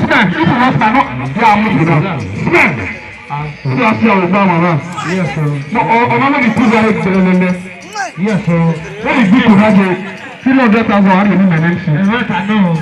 Smile. If you want smile, no, you are moving now. Smile. You are seeing our mama. Yes, sir. No, oh, oh, no, no, the two are together. Yes, sir. Very good to have you. Three hundred thousand, I didn't mention. Yes, I know.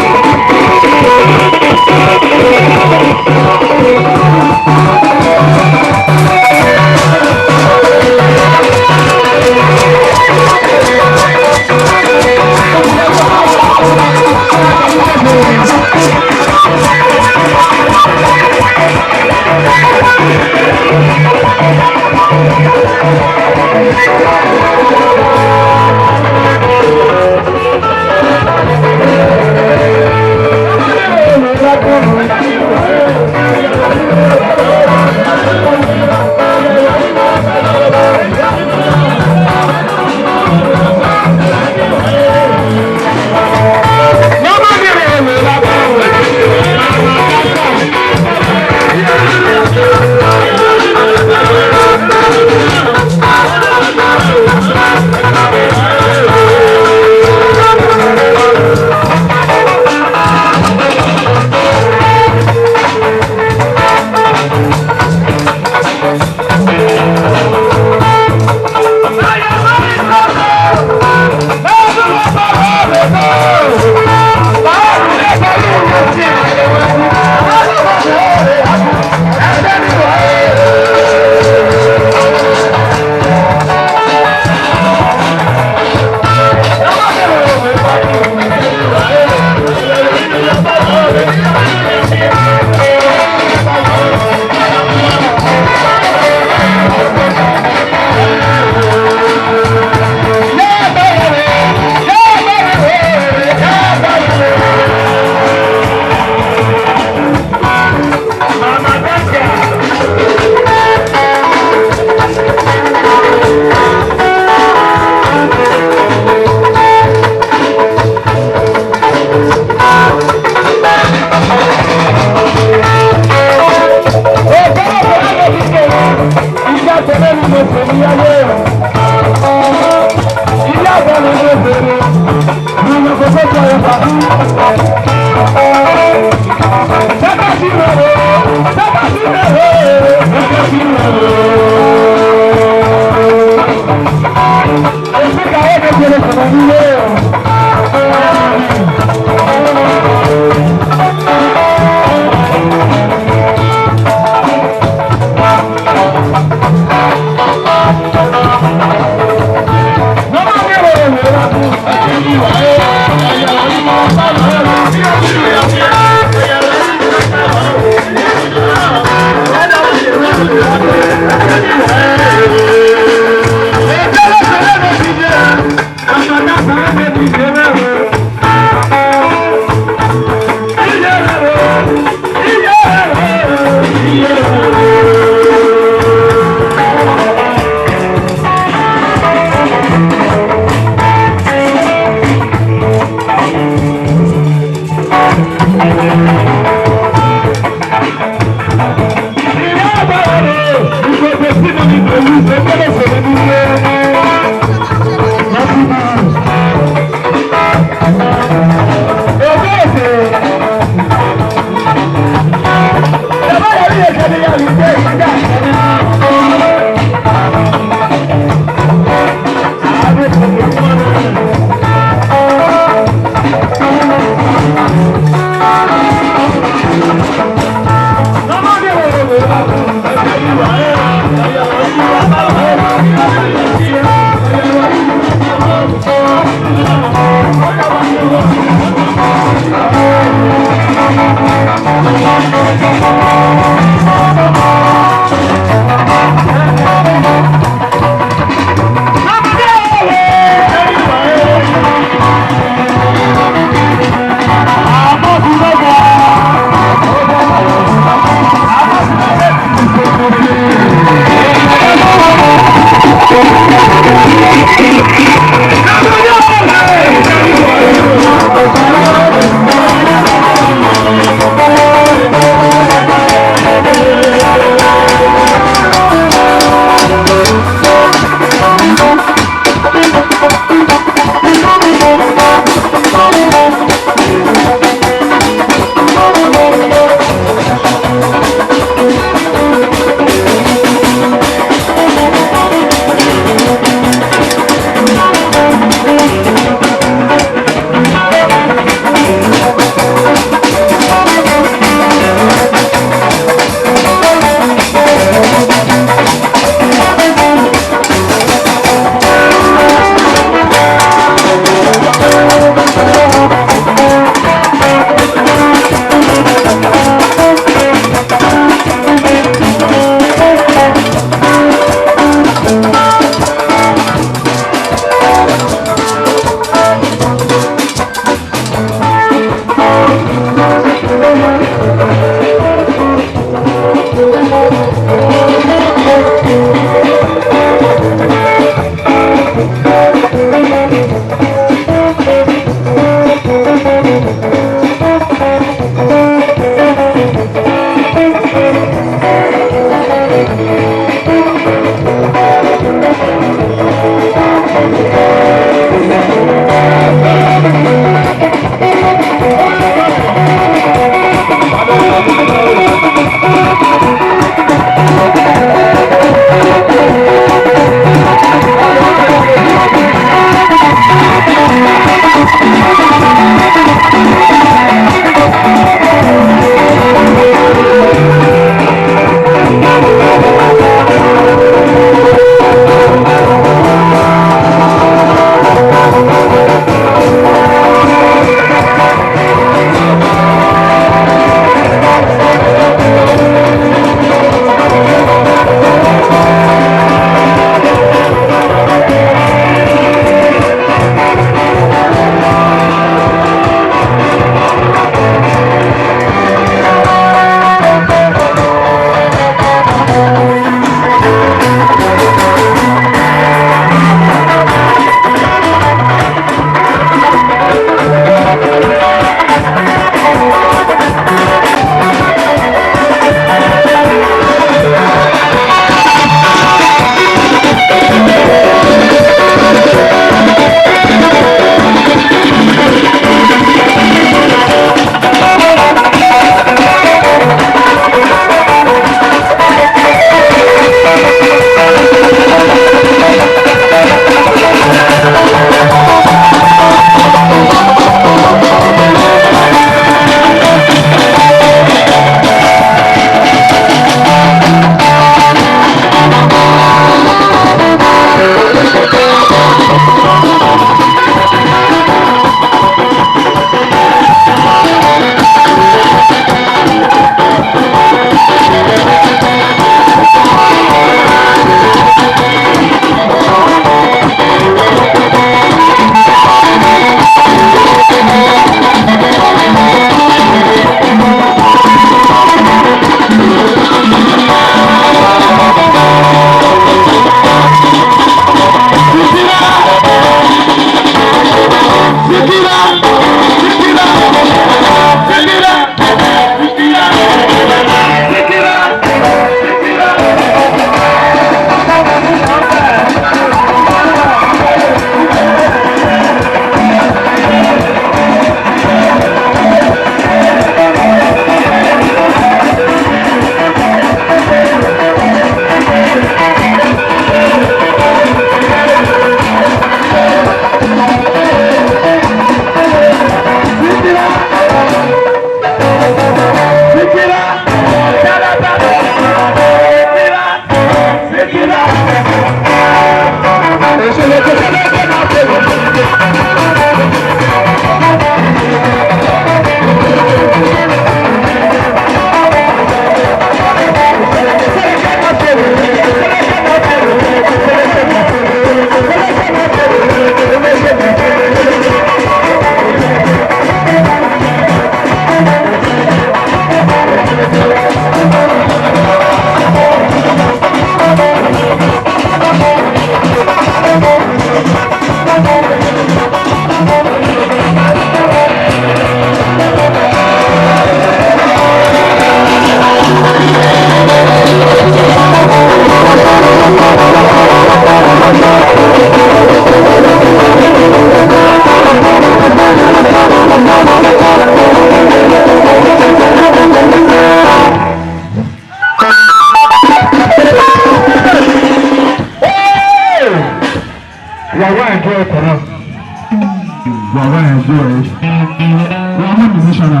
Wa mu musician na.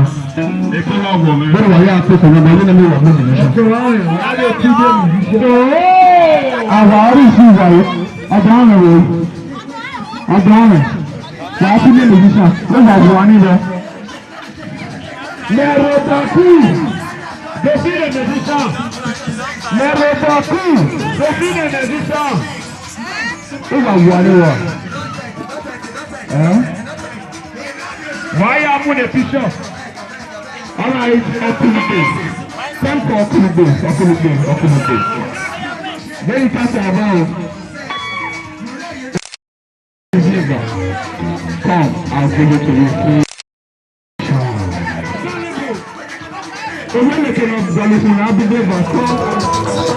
Eke wa wọ mwẹ. Bẹ́ẹ̀ wà á yà á tó kọ̀ lọ́dọ̀, yín ni mi wà mu musician. Eke wa wọ mwẹ, wa lè kú dé musician. Àwa rí sí ìwà yìí. Ọ̀dọ̀ ọ̀rẹ́ wò. Ọ̀dọ̀ ọ̀rẹ́. Wà á tún lè musician. Ó wà wọ wa nílẹ̀. Mẹrọdaku, David the musician. Mẹrọdaku, David the musician. Ó wà wọ wa nílẹ̀. Eh? Why you put a picture? All right, Okunugbe. Time for Okunugbe, Okunugbe, Okunugbe. Very fast, about. Come, I'll give it to you. Owó lè kẹ́lẹ́ ọ̀gbọ́n lè fún wa, bí bẹ́ẹ̀ bá kọ́.